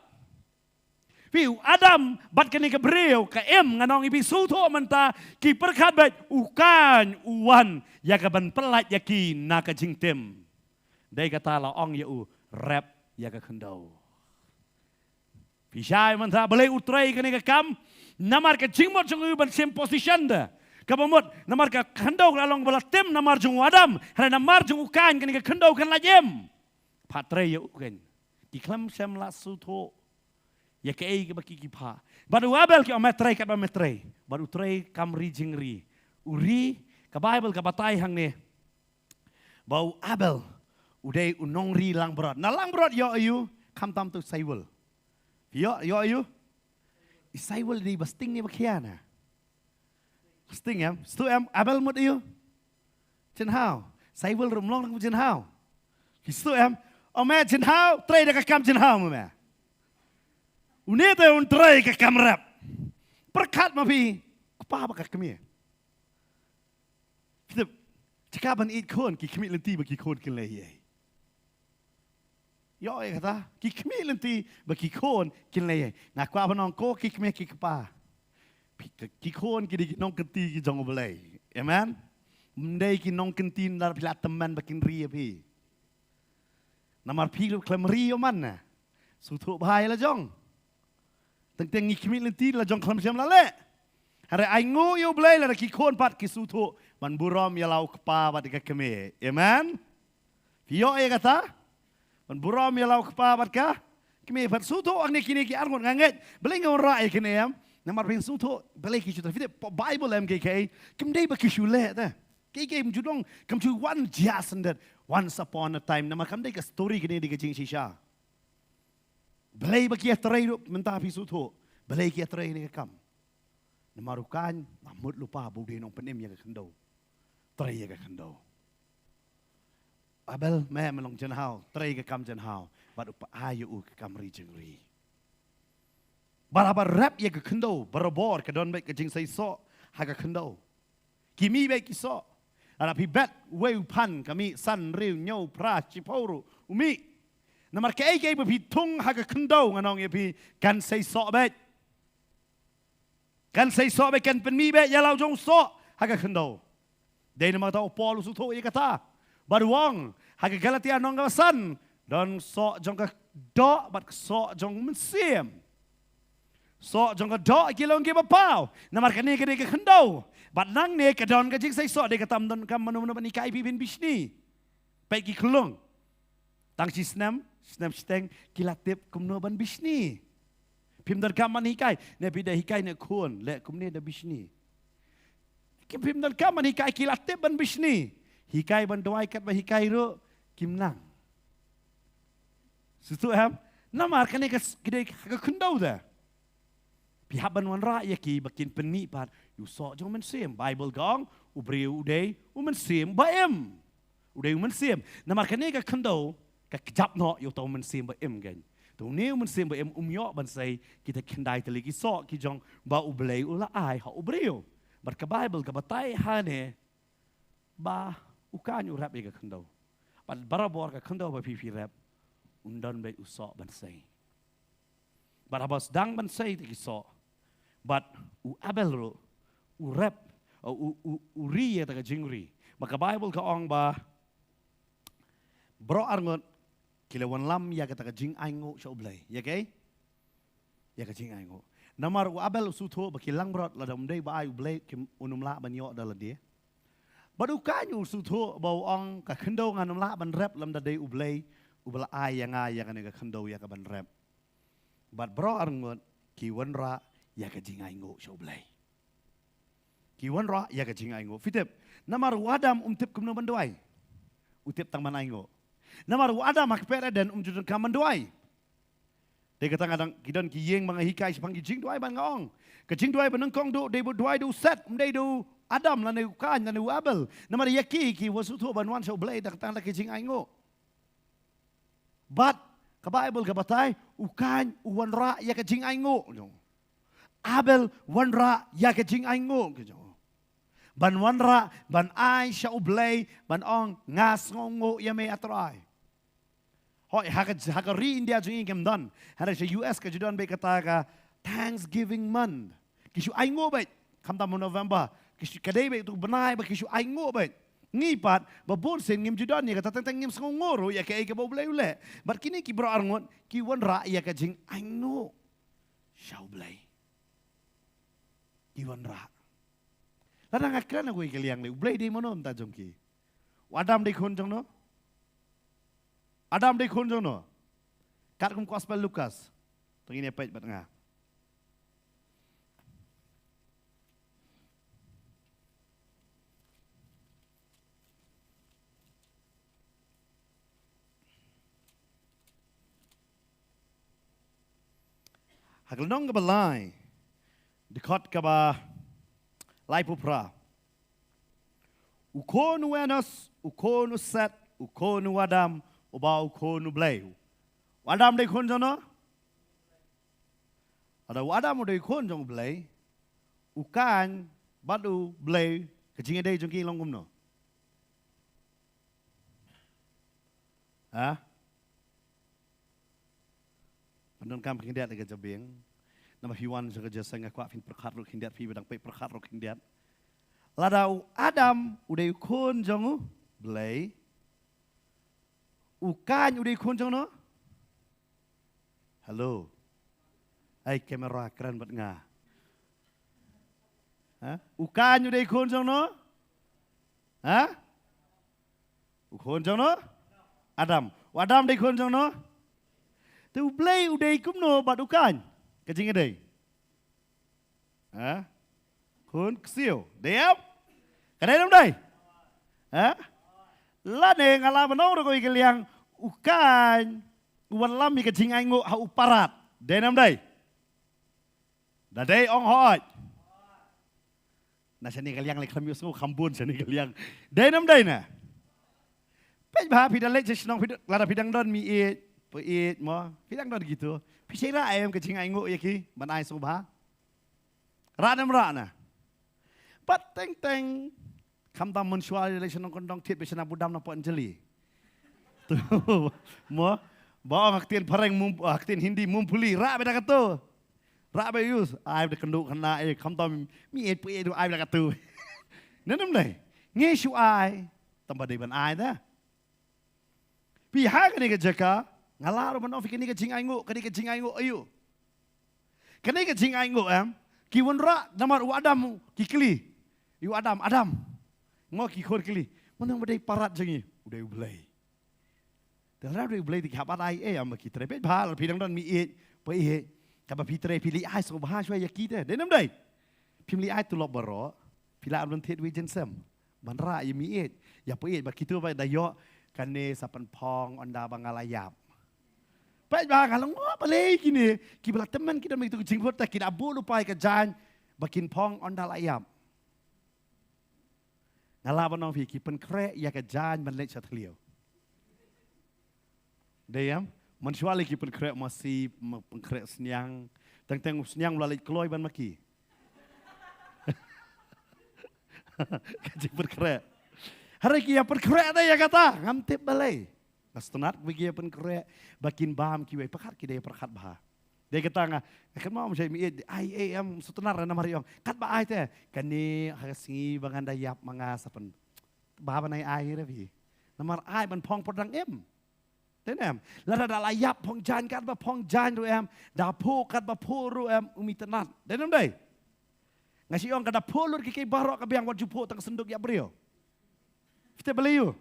Phi, u Adam bad kane ka briew, ka Im, ngan ong ïa phi, sngewthuh mynta, ki pyrkhat beit u Kain u wan ïa ka ban pyllait ïa ki na ka jingtim. Dei kata la ong ïa u, rep ïa ka khyndew. Phi shai mynta balei u trei kane ka kam? Namar ka jingmut jong u ban shim position da kaba mut, namar ka khyndew ka la long ba la tim namar jong u Adam, hynrei namar jong u Kain kane ka khyndew kan lait im. Pha trei ïa u Kain. Ki khlem shym la sngewthuh ïa kaei kaba ki ki pha. Bad u Abel ki ong me trei katba me trei. Bad u trei kam ri jingri. U ri, ka Baibl ka batai hangne ba u Abel u dei u nongri langbrot. Na langbrot ïoh aïu? Khamtam tu saiwul. Ïoh, ïoh aïu? I saiwul dei ba sting ne ba khia na? Sting em? Stu em? Abel mut aïu? Jynhaw. Saiwul ruh ym long ruh jynhaw. Ki stu em? O me jynhaw, trei da ka kam jynhaw mo me. Une te un trei ka kam rep. Pyrkhat ma phi, kpa bad ka kmie. Phi tip, jaka ban ïeit khun, ki khmih lynti ba ki khun kin leh ei. Ïoh ei kata, ki khmih lynti ba ki khun kin leh ei. Nga kwah ban ong ko ki kmie ki kpa. Phi, ki, ki khun ki dei ki nongkynti ki jong U Blei. Amen. Ym dei ki nongkynti na phi la tymmen ba kin ri ïa phi. Namar phi ruh khlem ri ïa man na. Sngewthuh bha ïa la jong. Teng teng ngi khmih lynti la jong khlem shym la leh. Hynrei ai nguh ïa U Blei lada ki khun pat ki sngewthuh ban burom ïa la u kpa bad ka kmie. Amen. Phi ïoh ïa kata? Ban burom ïa la u kpa bad ka kmie pat sngewthuh hangne kine ki ar ngut nga ngeit. Balei nga wanrah ïa kine em? Namar phin sngewthuh balei ki shu trei. Phi tip Baibl em kiei kiei. Kim dei ba ki shu leh te. Kiei kiei ym ju dang, kam shu wan jia sended. Once upon a time. Namar kam dei ka story kane dei ka jingshisha. Balei ba ki ïa trei ruh mynta phi sngewthuh. Balei ki ïa trei kane ka kam. Namar u Kain, la mut lypa ba u dei nongpynim ïa ka khyndew. Trei ïa ka khyndew. Abel me, me long jynhaw, trei ka kam jynhaw. Bad u pa ai ïa u ka kam ri jingri. Bad haba rep ïa ka khyndew, barabor, ka don beit ka jingseisoh. ha ka khyndew. Ki mih beit ki soh. Lada phi bet wei u phan ka mih san, hynriew, hynñiew, phra, shiphew ruh u mih. Namar kaei kaei ba phi thung ha ka khyndew, ngan ong ïa phi, kan sei soh beit. Kan sei soh beit, kan pynmih beit ïa la u jong u soh ha ka khyndew. Dei namar kata u Paul u sngewthuh ïa kata bad u ong ha ka Galatia lynnong kaba san, don soh jong ka doh bad soh jong u mynsiem. Soh jong ka doh ki long kiba paw namar kane ka dei ka khyndew. Bad nangne ka don ka jingsei soh, dei kata ym donkam mano mano ban hikai phi ban bishni. Peit ki khyllung. Tang shi snem, snem shiteng ki la tip kumno ban bishni. Phim donkam ban hikai, ne phi da hikai ne khun, leh kumne da bishni. Ki phim donkam ban hikai, ki la tip ban bishni. Hikai ban duwai, katba hikai ruh kim nang. Sngewthuh em? Namar kane ka s-, ka dei ka khyndew te. Phi hap ban wanrah ïa ki ba kin pynmih pat ïa u soh jong u mynsiem. Baibl ka ong u briew u dei u mynsiem ba im. U dei u mynsiem. Namar kane ka khyndew ka kjap noh ïa uta u mynsiem ba im, kan. Te une u mynsiem ba im um ïoh ban sei kita ki khyndai tylli ki soh ki jong ba U Blei u la ai ha u briew. Bad ka Baibl ka batai hangne ba u kaiñ u rep ïa ka khyndew. Bad barabor ka khyndew ba phi phi rep, un don beit u soh ban sei. Bad haba sdang ban sei te ki soh, bad u Abel ruh u rep, u, u, u ri ïa kata ka jingri. Ba ka Baibl ka ong ba baroh arngut ki la wanlam ïa kata ka jingainguh sha U Blei. Ïa kaei? Ïa ka jingainguh. Namar u Abel u sngewthuh ba ki langbrot, lada ym dei ba ai U Blei kim, un ym lah ban ïoh da lade. Bad u kaiñ u sngewthuh ba u ong ka khyndew ngan ym lah ban rep lymda dei U Blei uba la ai ïa nga ïa kane ka khyndew ïa ka ban rep. Bad baroh arngut ki wanrah ïa ka jingainguh sha U Blei. Ki wanrah ïa ka jingainguh. Phi tip, namar u Adam um tip kumno ban duwai. U tip tang ban ainguh. Namar u Adam ha ka kper Eden um ju donkam ban duwai. Dei kata nga dang, ki don ki ïing ba nga hikai shaphang ki jingduwai bad nga ong, ka jingduwai ba nyngkong duh dei ba duwai da u Set, ym dei da u Adam lane u Kain lane u Abel. Namar ïa ki ki wa sngewthuh ban wan sha U Blei da kata ka jingainguh. Bad ka Baibl ka batai, u Kain u wanrah ïa ka jingainguh. Abel wanrah ïa ka jingainguh. Ban wanrah, ban ai sha U Blei, ban ong nga sngewnguh ïa me A Trai. Hooid, ha ka, ha ka ri India jong ngi kim don. Hynrei sha U S ka ju don beit kata ka Thanksgiving month. Ki shu ainguh beit. Khamtam u November. Ki shu, ka dei beit utu u bnai ba ki shu ainguh beit. Ngi pat ba bun sien ngim ju don ïa kata, teng teng ngim sngewnguh ruh ïa kaei kaba U Blei u leh. Bad kine ki baroh arngut ki wanrah ïa ka jingainguh sha U Blei. Ki wanrah. Lada nga kren ha kawei ka liang lei, U Blei dei mano mynta jong ki? U Adam dei khun jong no? Adam dei khun jong no? Katkum Gospel Lukas. To ngin ïa peit bad nga. Ha ka lynnong kaba lai, dkhot kaba laiphew phra. U khun u Enos, u khun u Set, u khun u Adam, uba u khun U Blei. U Adam dei khun jong no? Lada u Adam u dei khun jong U Blei, u Kain bad U Blei, ka jingïadei jong ki long kumno? Ha? Pyndonkam khyndiat ïa ka jabieng. Namar phi wan sha ka jingïaseng nga kwah phin pyrkhat ruh khyndiat, phi ba dang peit pyrkhat ruh khyndiat. Lada u Adam u dei u khun jong U Blei, u Kain u dei khun jong no? Hello. Ai, kamera kren bad nga. Ha? U Kain u dei khun jong no? Ha? U khun jong no? Adam. U Adam dei khun jong no? Te U Blei u dei kumno bad u Kain? Ka jingïadei. Ha? Khun ksiew. Dei em? Ka dei ne ym dei? Ha? Lane nga lah ban ong ruh kawei ka liang, u Kain u wanlam ïa ka jingainguh ha u parat. Dei ne ym dei? Da dei ong hooid. Na shane ka liang lei khlem ïohsngew kham bun shane ka liang. Dei ne ym dei na? Peit bha phi da leit sha shnong phi da, lada phi dang don mi ïeit, pa ïeit mo, phi dang don kito. Phi shait rah em ka jingainguh ïa ki ban ai sngewbha? Rah ne ym rah na? Pat teng teng. Kham tam man shwa le shnong kondong thied be shna budam na pon jeli. Tu mo ba ong ha ktien phareng mum ha ktien Hindi mumpuli ra be da katu. Ra be use ai be da kandu khana e kham tam mi e pu e du ai be da katu. Nenem dei. Ngi shu ai tam ba dei ban ai da. Phi ha kane ka jaka nga la ruh ban ong phi kane ka jingainguh kane ka jingainguh ayu. Kane ka jingainguh em ki wanrah namar u Adam ki kli. U Adam Adam. Ngo ki khor kli. Mano ba dei parat jong ngi u dei u Blei. Te lada u dei u Blei te ki hap ai ei em ki trei peit bha lada phi dang don mi eit pa eit. Kaba phi trei phi li ai so bha shwa ïa ki te dei nam dei. Phim li ai tulop baroh phi la am don thied wi jensem. Ban rah ïa mi eit ïa pa eit ba kitu ba da ïoh kane sa pynphong ynda ba nga la ïap. Peit ba nga long ba lei kine ki ba la tymmen ki don ïa kitu ki jingput ta ki da bulu pai ka jaiñ ba kin phong ynda la ïap. Nga la ban ong phi ki pynkhreh ïa ka jaiñ ban leit sha thliew. Dei em man shwa lei ki pynkhreh masi pynkhreh sniang teng teng sniang la leit kloi ban ma ki. Ka jingpynkhreh. Hare ki ïa pynkhreh da ïa kata ngam tip balei. Nga sngewtynnat ba ki ïa pynkhreh ba kin bam kiwei pyrkhat ki dei pyrkhat bha. Dei kata nga kan ma ong shai mi eit ai ei em sngewtynnat na mar ïong kat ba ai te kane ha ka sngi ba ngan da ïap ma nga sa pyn ba ban ai ai re phi. Namar ai ban phong por dang em. Te nem lada da la ïap phong jaiñ kat ba phong jaiñ ruh em da pho kat ba pho ruh em umi tynnat. Te nem dei. Nga shi ong ka da pho lut ki ki baroh ka biang wat ju pho tang senduk ïap briew. Fite beliu.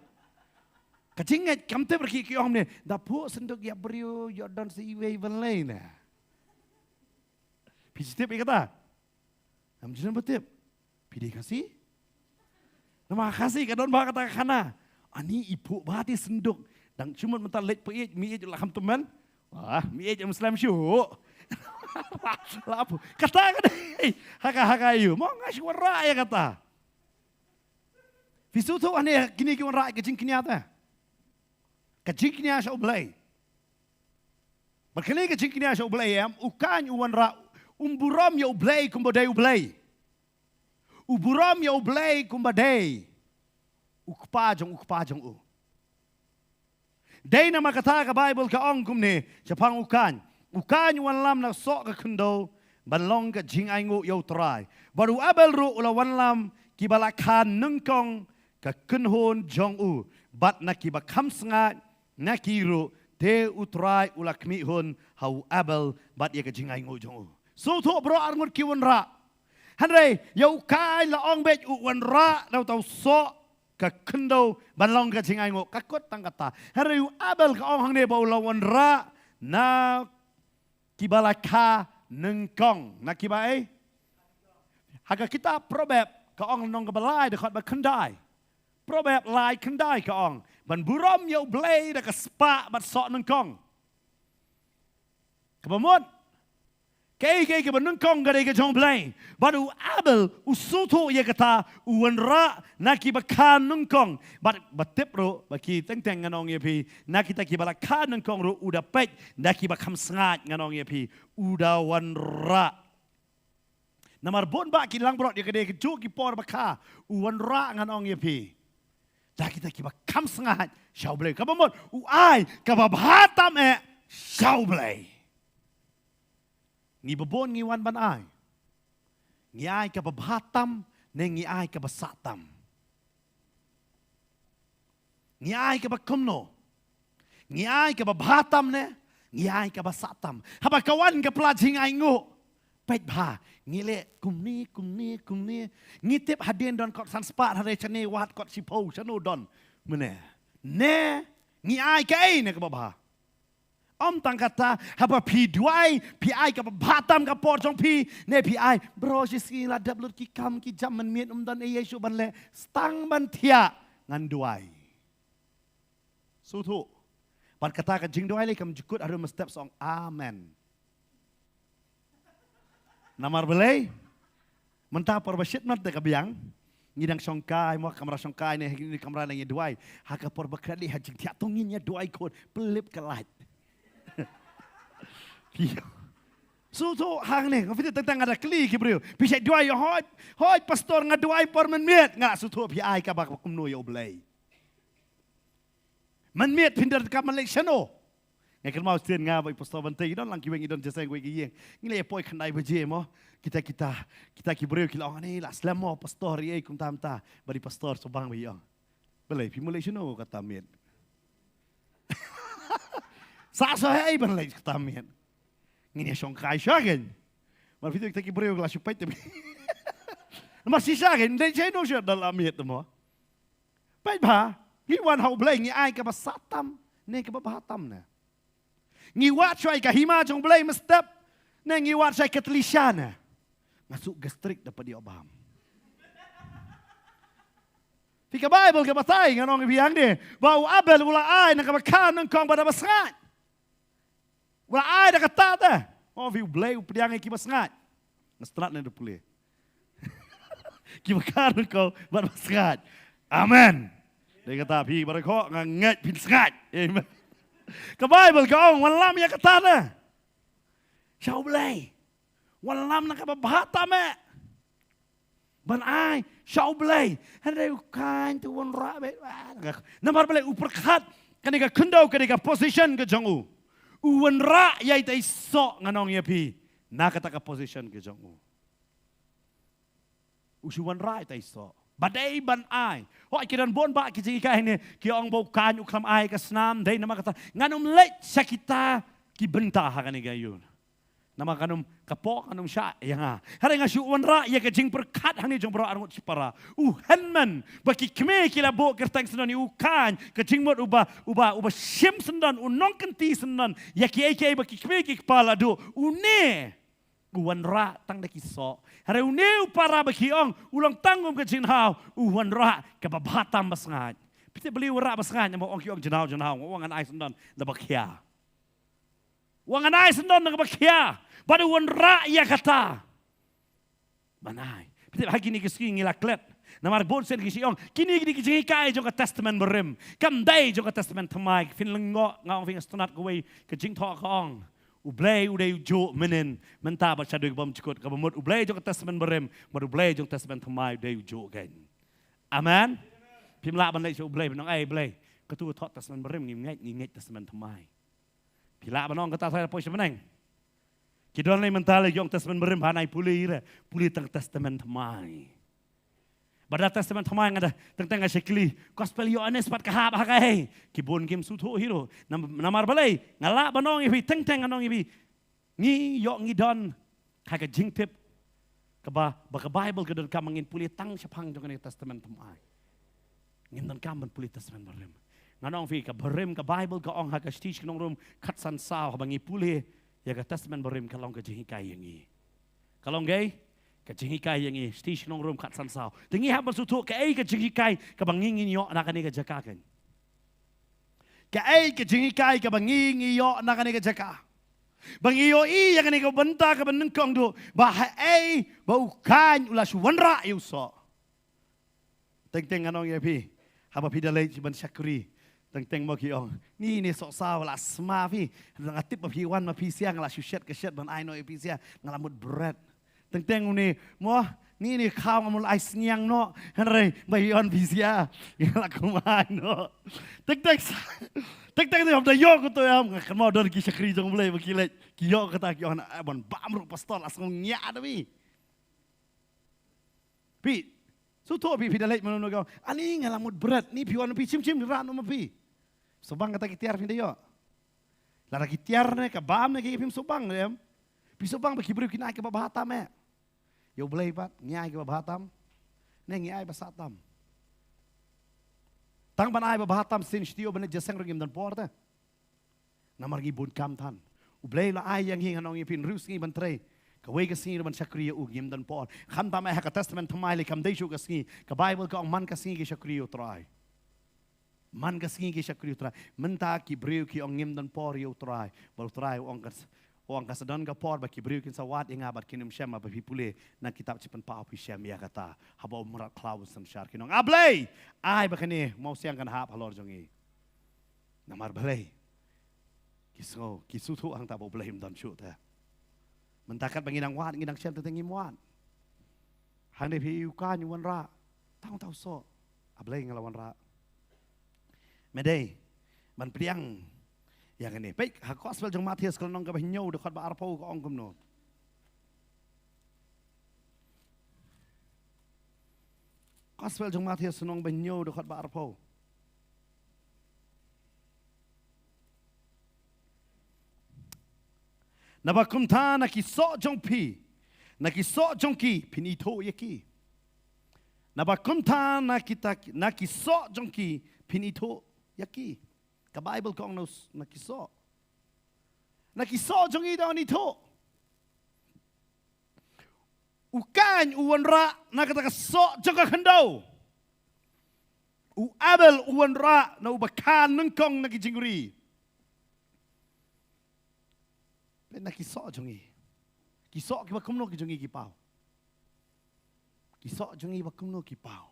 Ka jingngeit kam tip rki ki ong ne da pho senduk ïap briew ïoh don sa iwei ban lei na. Phi tip i kata. Am jin ba tip. Phi dei Khasi. Nama Khasi ka don ba kata khana. Ani i pho ba ti senduk. Dang chumut mata leit peit mi eit la kham temen. Wah mi eit am slem shu. La pho. Kata ka dei. Haka haka yu. Mo nga shu ra ya kata. Phi sngewthuh ane kine ki wanrah ka jingkñia te. Ka jingkñia sha U Blei. Ba kane ka jingkñia sha U Blei em u kan u wanrah um burom ïa U Blei kumba dei U Blei. U burom ïa U Blei kumba dei u kpa jong u kpa jong u. Dei namar kata ka Baibl ka ong kumne shaphang u Kain. U Kain u wanlam na soh ka khyndew ban long ka jingainguh ïa U Trai. Bad u Abel ruh u la wanlam kiba la kha nyngkong ka kynhun jong u bad na kiba kham sngaid na ki ruh te U Trai u la khmih hun ha u Abel bad ïa ka jingainguh jong u. Sngewthuh baroh arngut ki wanrah. Hynrei ïa u Kain la ong beit u wanrah na uta u soh ka khyndew ban long ka jingainguh ka kut tang kata. Hynrei u Abel ka ong hangne ba u la wanrah na kiba la kha nyngkong na kiba ei. Ha ka kitab Proverb ka ong nong kaba lai da khot ba khyndai. Proverb lai khyndai ka ong ban burom ïa U Blei da ka spah bad soh nyngkong. Kaba mut kaei kaei kaba nyngkong ka dei ka jong U Blei. Bad u Abel u sngewthuh ïa kata u wanrah na kiba kha nyngkong. Bad ba tip ruh ba ki teng teng ngan ong ïa phi na kita kiba la kha nyngkong ruh u da peit na kiba kham sngaid ngan ong ïa phi u da wanrah. Namar bun ba ki langbrot ïa ka dei ka juk ki por ba kha u wanrah ngan ong ïa phi. Da kita kiba kham sngaid sha U Blei kaba mut u ai kaba bha tam eh sha U Blei. Ngi babun ngi wan ban ai. Ngi ai kaba bha tam ne ngi ai kaba sah tam. Ngi ai kaba kumno. Ngi ai kaba bha tam ne ngi ai kaba sah tam. Haba ka wan ka pla jingainguh. Peit bha ngi leh kumne kumne kumne. Ngi tip hadien don kot san spah hare chane wat kot shiphew shano don. Mene ne ngi ai kaei ne kaba bha. Ym tang kata haba phi duwai phi ai kaba bha tam ka por jong phi ne phi ai bro shi sngi la dep lut ki kam ki jam man miet um don ei ei shu ban leh stang ban thiah ngan duwai. Sngewthuh. Bad kata ka jingduwai lei kam jukut harum step song amen. Namar balei mynta por ba shit mat da ka biang ngi dang shongkai mo kamra shongkai ne ni kamra ne ngi duwai ha ka por ba kredit ha jingthiah tong ngi ïa duwai khot pelip ka lait. Sngewthuh hangne, nga phi tang tang nga da kylli ki briew. Phi shait duwai ïa hoi, hoi pastor nga duwai por mynmiet, nga sngewthuh phi ai kaba kumno ïa U Blei. Mynmiet phin da kaba leit shano. Nga kynmaw sien nga bad i pastor Bante, i don lang kiwei, i don jingïaseng kiwei ki ïing. Ngi leit poi khyndai baje mo. Kita kita kita ki briew ki la ong, ani la slem mo pastor, ïa kumta kumta. Bad i pastor sngewbang ba i ong, balei phi mut leit shano kata miet? Sa sa hei ban leit kata miet. Ngin ïa shongkai sha kein. Mar phi tu kita ki briew la shu peit te. Mar shisha kein, leit shano sha da la miet mo. Peit bha, ngi wan ha U Blei ngi ai kaba sah tam ne kaba bha tam ne? Ngi wad shuwa ïa ka hima jong U Blei mynstep ne ngi wad shuwa ïa ka tlisha ne? Nga suk gastric da pat ïoh bam. Phi, ka Baibl ka batai, ngan ong ïa phi hangne ba u Abel u la ai na kaba kha nyngkong bad da ba sngaid. U la ai da kata te. O phi, U Blei u pdiang ïa kiba sngaid. Nga sngewthuh ne da pule. Kiba kha nyngkong bad ba sngaid. Amen. Dei kata phi baroh khoh nga ngeit phin sngaid. Amen. Ka Baibl ka ong, wanlam ïa kata te sha U Blei. Wanlam na kaba bha tam eh. Ban ai sha U Blei. Hynrei u Kain te u wanrah beit. Namar balei? U pyrkhat kane ka khyndew, kane ka position ka jong u. U wanrah ïa ita i soh, ngan ong ïa phi, na kata ka position ka jong u. U shu wanrah ita i soh ba dei ban ai. Hooid, ki don bun bah ki jinghikai ne, ki ong ba u Kain u khlem ai ka snam, dei namar kata. Ngan ym leit sha kita ki bynta ha kane ka ïing. Namar kan ym, ka pok kan ym shah ïa nga. Hynrei nga shu wanrah ïa ka jingpyrkhat hangne jong baroh arngut shipara. U hynmen ba ki kmie ki la buh kyrteng syndon ïa u Kain, ka jingmut uba, uba, uba shim syndon, u nongkynti syndon ïa kiei kiei ba ki kmie ki kpa la duh. Une u wanrah tang da ki soh. Hynrei une u para ba ki ong u long tang kum ka jingthaw, u wanrah kaba bha tam ba sngaid. Phi tip balei u wanrah ba sngaid? Namar ong ki ong jingthaw, jingthaw, nga ong ngan ai syndon da ba khia. Ong ngan ai syndon da ba khia. Bad u wanrah ïa kata ban ai. Phi tip ha kine ki sngi ngi la klet. Namar bun sien ki shu ong kine, kine ki jinghikai jong ka Testament Barim, kam dei jong ka Testament Thymmai. Phin lyngngoh, nga ong phi, nga sngewtynnat kawei ka jingthoh ka ong, U Blei u dei u juh mynhynnin, mynta bad shaduh ki bymjukut. Kaba mut U Blei jong ka Testament Barim bad U Blei jong ka Testament Thymmai u dei u juh kein. Amen. Phim lah ban leit sha U Blei ban ong, ai Blei, katu ka thoh Testament Barim, ngim ngeit, ngi ngeit Testament Thymmai. Phi lah ban ong kata, sa poi sha bneng. Ki don lei mynta lei ki ong Testament Barim, hana i pule ïa re, pule tang Testament Thymmai. Bad da Testament Thymmai nga da teng teng nga shakli Gospel Ïoannis pat ka hap ha kaei. Ki bun kim sngewthuh hi ruh. Nam-, namar balei? Nga lah ban ong ïa phi, teng teng ngan ong ïa phi. Ngi ïoh, ngi don ha ka jingtip kaba, ba ka Baibl ka donkam ba ngin pule tang shaphang jong kane ka Testament Thymmai. Ngim donkam ban pule Testament Barim. Ngan ong phi, ka Barim, ka Baibl ka ong ha ka Shithi Shnong Rom khatsan saw, haba ngi pule ïa ka Testament Barim ka long ka jinghikai ïa ngi. Ka long kaei? Ka jinghikai ïa ngi. Shithi Shnong Rom khatsan saw. Te ngi hap ban sngewthuh kaei ka jinghikai kaba ngi ngin ïoh na kane ka jaka kein. Kaei ka jinghikai kaba ngi ngi ïoh na kane ka jaka? Ba ngi ïohi ïa kane ka bynta kaba nyngkong duh, ba haei ba u Kain u la shu wanrah ïa u soh. Teng teng ngan ong ïa phi, haba phi da leit ban shakri, teng teng mo ki ong, ni ne soh saw la sma phi. Nga tip ba phi wan ma phi sha, nga la shu shet ka shet ban ai noh ïa phi sha, nga la mut bret. Teng teng une mo, ni ne khaw, nga mut ai sniang noh, hynrei ba ïoh phi sha, nga la kum ai noh. Teng teng sa, teng teng te hap da ïoh ko to ïa nga, kan mo don ki shakri jong U Blei ba ki leit, ki ïoh kata, ki ïoh na ban bam ruh pastor, la sngew ngiah da phi. Phi sngewthuh phi, phi da leit mano mano ka, ani nga la mut bret, ni phi wan phi shim shim rat noh ma phi. Sngewbang kata ki tiar phi da ïoh. Lada ki tiar ne ka bam ne ki, phim sngewbang ne em? Phi sngewbang ba ki briew kin ai kaba bha tam eh? Ïa U Blei pat ngi ai kaba bha tam ne ngi ai ba sah tam? Tang ban ai ba bha tam sien shuh ban leit jingïaseng ruh ngim don por te. Namar ngi bun kam than. U Blei la ai ïa ngi, ngan ong ïa phi, hynriew sngi ban trei. Kawei ka sngi ruh ban shakri ïa u ngim don por. Khamtam eh ha ka Testament Thymmai lei kam dei shuh ka sngi. Ka Baibl ka ong man ka sngi ki shakri ïa U Trai. Man ka sngi ki shakri ïa U Trai. Mynta ki briew ki ong ngim don por ïa U Trai. Bad U Trai u ong ka s-, u ong ka sa don ka por ba ki briew kin sa wad ïa nga bad kin ym shem, haba phi pule na kitab Jingpynpaw phi shem ïa kata. Haba u mrad khlaw un synshar kin ong, A Blei, ai ba kane mawsiang kan hap halor jong ngi. Namar balei? Ki sngew, ki sngewthuh hangta ba U Blei um don shuh te. Mynta katba ngi dang wad, ngi dang shem te ngim wad. Hangne phi ïohi u kaiñ u wanrah. Tang tau soh. A Blei nga la wanrah. Me dei ban pdiang ïa kane. Peit ha gospel jong Mathaios ka lynnong kaba hynñiew dkhot ba arphew ka ong kumno. Gospel jong Mathaios lynnong ba hynñiew dkhot ba arphew. Naba kumta na ki soh jong phi, na ki soh jong ki phin ithuh ïa ki. Naba kumta na kita, na ki soh jong ki phin ithuh ïa ki. Ka Bible ka ong na, na ki soh. Na ki soh jong i da on ithuh. U kaiñ u wanrah na kata ka soh jong ka khyndew. U Abel u wanrah na uba kha nyngkong na ki jingri. Peit na ki soh jong i. Ki soh kiba kumno ki jong i ki paw. Ki soh jong i ba kumno ki paw.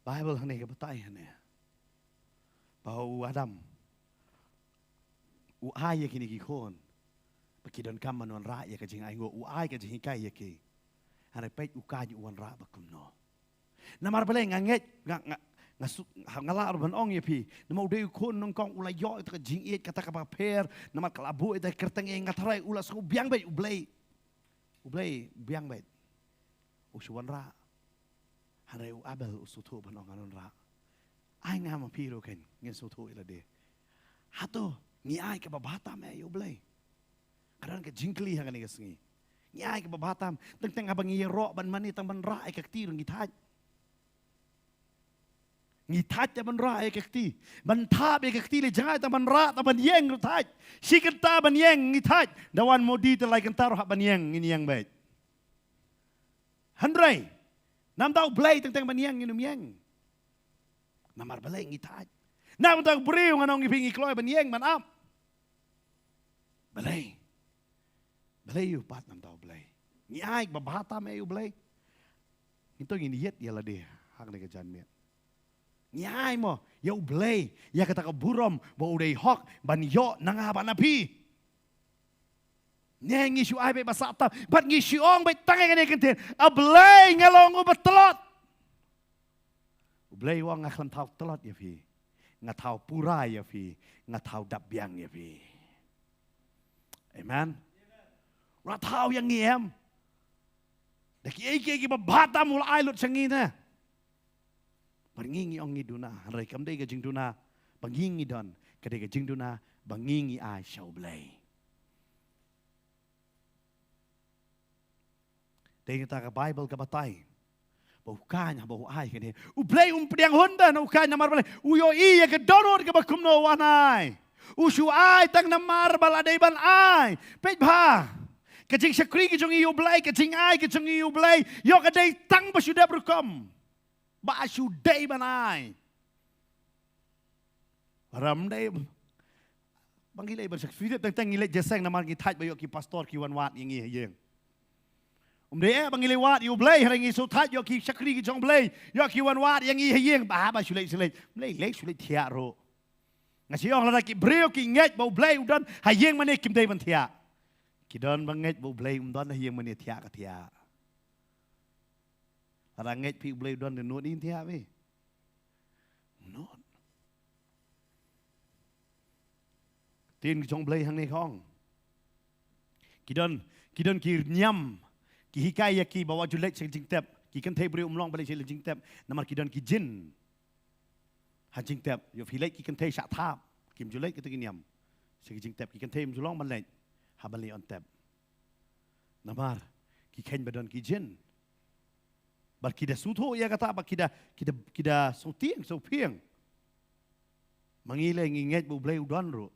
Bible hangne ka batai hangne. Ba u Adam u ai ïa kine ki khun ba ki donkam ban wanrah ïa ka jingainguh, u ai ka jinghikai ïa ki. Hangne peit u kaiñ u wanrah ba kumno. Namar balei nga ngeit, nga, nga, nga su-, nga lah ban ong ïa phi. Namar u dei u khun nyngkong, u la ïoh ïa ka jingïeit kata kaba pher. Namar ka la buh ïa ka kyrteng, nga tharai u la sngewbiang beit, U Blei. U Blei biang beit. U shu wanrah. Hynrei u Abel u sngewthuh ban ong ngan wanrah. Ai nga ma phi ruh kan, ngin sngewthuh ïa lade. Hato ngi ai kaba bha tam eh ïa U Blei? Ka don ka jingkylli ha kane ka sngi. Ngi ai kaba bha tam, teng teng haba ngi ïaroh ban mane tang ban rah ïa ka kti ruh ngi thait. Ngi thait tang ban rah ïa ka kti. Ban thap ïa ka kti lei jngai tang ban rah, tang ban ïeng ruh thait. Shi kynta ban ïeng ngi thait. Da wan Modi te lai kynta ruh hap ban ïeng, ngin ïeng beit. Hynrei namar U Blei teng teng ban ïeng ngin ym ïeng. Namar balei ngi thait? Namar u briew, ngan ong ïa phi, ngi kloi ban ïeng ban ap. Balei? Balei ïa u pat namar U Blei? Ngi ai ba bha tam eh ïa U Blei? Ngi to ngin ïeit ïa lade ha kane ka janmiet. Ngi ai mo ïa U Blei ïa kata ka burom ba u dei hok ban ïoh na nga bad na phi. Ne ngi shu ai beit ba sah tam bad ngi shu ong beit tang ïa kane ka ktien, A Blei, nga long uba tlot. U Blei u ong, nga khlem thaw tlot ïa phi, nga thaw pura ïa phi, nga thaw dap biang ïa phi. Amen. Ra thaw ïa ngi em da kiei kiei kiba bha tam u la ai lut sha ngi ne. Bad ngi ngi ong ngi duna, hynrei kam dei ka jingduna ba ngi ngi don, ka dei ka jingduna ba ngi ngi ai sha U Blei. Dei kata ka Bible ka batai ba u kaiñ haba u ai kane, U Blei um pdiang hun da na u kaiñ, namar balei? U ïohi ïa ka dohnud kaba kumno u wan ai. U shu ai tang namar ba la dei ban ai. Peit bha, ka jingshakri ka jong ngi ïa U Blei, ka jingai ka jong ngi ïa U Blei, ïoh ka dei tang ba shu dep rukom. Ba shu dei ban ai. Ram dei ba ngi leit ban shakri, teng teng ngi leit jingïaseng namar ngi thait ba ïoh ki pastor ki wan wad ïa ngi ha ïing. Um dei eh ba ngi leit wad ïa U Blei, hynrei ngi shu thait ïoh ki shakri ki jong U Blei, ïoh ki wan wad ïa ngi ha ïing, ba, ba shu leit, shu leit. Ym leit, leit shu leit thiah ruh. Nga shu ong lada ki briew ki ngeit ba U Blei u don ha ïing mane kim dei ban thiah. Ki don ba ngeit ba U Blei um don ha ïing mane thiah ka thiah. Lada ngeit phi U Blei u don, te nud ïa thiah phi? Nud. Ktien ka jong U Blei hangne ka ong, ki don, ki don ki niam, ki hikai ïa ki ba wat ju leit sha ka jingtep. Ki kynthei briew ym long ban leit sha ka jingtep namar ki don ki jin ha jingtep. Ïoh phi, leit ki kynthei shah thap, kim ju leit kita ki niam sha ka jingtep. Ki kynthei ym ju long ban leit ha ban leit on tep. Namar ki kheiñ ba don ki jin. Bad ki da sngewthuh ïa kata, bad ki da, ki da, ki da sngewtieng sngewphieng. Ma ngi lei ngi ngeit ba U Blei u don ruh,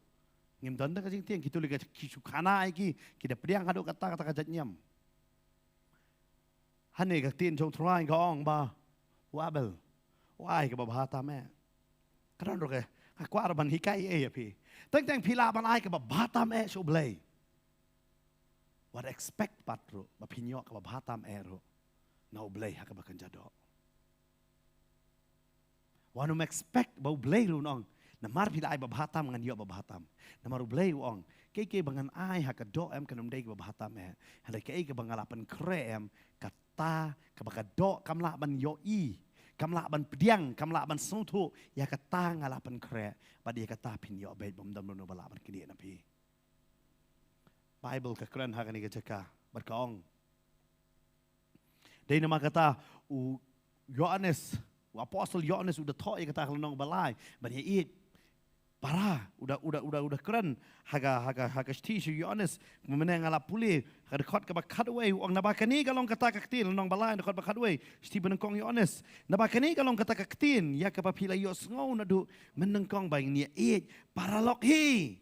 ngim don da ka jingtieng. Kito lei ki shu khana ïa ki, ki da pdiang haduh kata, kata ka jait niam. Hangne ka ktien jong U Trai ka ong ba u Abel u ai kaba bha tam eh. Ka don ruh ka, nga kwah ruh ban hikai ei ïa phi. Teng teng phi lah ban ai kaba bha tam eh sha U Blei. Wat expect pat ruh ba phin ïoh kaba bha tam eh ruh na U Blei ha kaba kynja doh. Wat nym expect ba U Blei ruh un ong, Namar phi la ai babha tam, ngan ïoh babha tam. Namar U Blei u ong, kaei kaei ba ngan ai ha ka doh em, kan ym dei kaba bha tam eh. Hynrei kaei kaba nga la pynkhreh em, kata kaba ka doh kam lah ban ïohi, kam lah ban pdiang, kam lah ban sngewthuh, ïa kata nga la pynkhreh, bad ïa kata phin ïoh beit, bym don mano ba lah ban knieh na phi. Baibl ka kren ha kane ka jaka, bad ka ong, dei namar kata u Ïoannis, u apostol Ïoannis u da thoh ïa kata ka lynnong ba lai ban ïaieit para, u da, u da, u da, u da kren ha ka, ha ka, ha ka shithi sha u Ïoannis, kumne nga la pule ha ka dkhot kaba khatwei, u ong, naba kane ka long kata ka ktien, lynnong ba lai dkhot ba khatwei, shithi ba nyngkong Ïoannis, naba kane ka long kata ka ktien ïa kaba phi la ïohsngew naduh mynnyngkong, ba ngin ïaieit paralok hi.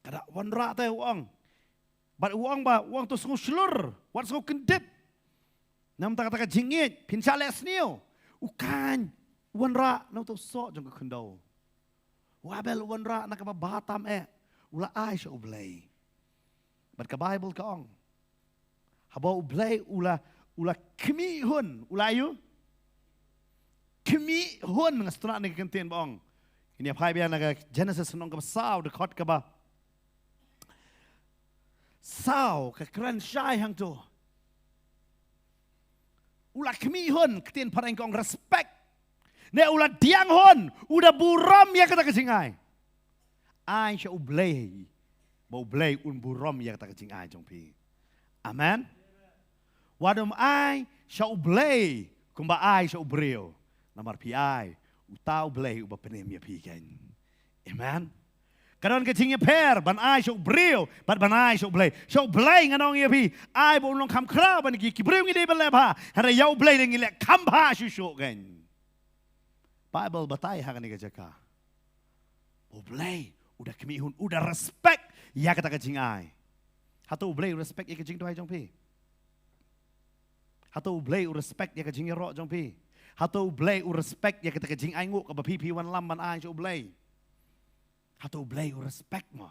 Ka da wanrah te, u ong. Bad u ong ba, u ong, to sngew shlur, wat sngew kyndit na bynta kata ka jingïeit, phin shah leh sniew. U Kain u wanrah na uta u soh jong ka khyndew. U Abel u wanrah na kaba bha tam eh, u la ai sha U Blei. Bad ka Baibl ka ong, haba U Blei u la, u la khmih hun, u la ïoh khmih hun, nga sngewtynnat na ka ktien ba ong. Ngin ïa phai biang na ka Genesis lynnong kaba saw, dkhot kaba saw, ka kren shai hangto. U la khmih hun, ka ktien phareng ka ong respect. Ne u la diang hun, u da burom ïa kata ka jingai. Ai sha U Blei, ba U Blei un burom ïa kata ka jingai jong phi. Amen. Wat ym ai sha U Blei kumba ai sha u briew. Namar phi ai uta U Blei uba pynim ïa phi kein. Amen. Ka don ka jingïapher ban ai sha u briew bad ban ai sha U Blei. Sha U Blei ngan ong ïa phi, ai ba un long kham khraw ban ki, ki briew ngi dei ban leh bha, hynrei ïa U Blei dei ngin leh kham bha shuh shuh kein. Baibl batai ha kane ka jaka, U Blei u da khmih hun, u da respect ïa kata ka jingai. Hato U Blei u respect ïa ka jingduwai jong phi? Hato U Blei u respect ïa ka jingïaroh jong phi? Hato U Blei u respect ïa kata ka jingainguh kaba phi, phi wanlam ban ai sha U Blei? Hato U Blei u respect mo?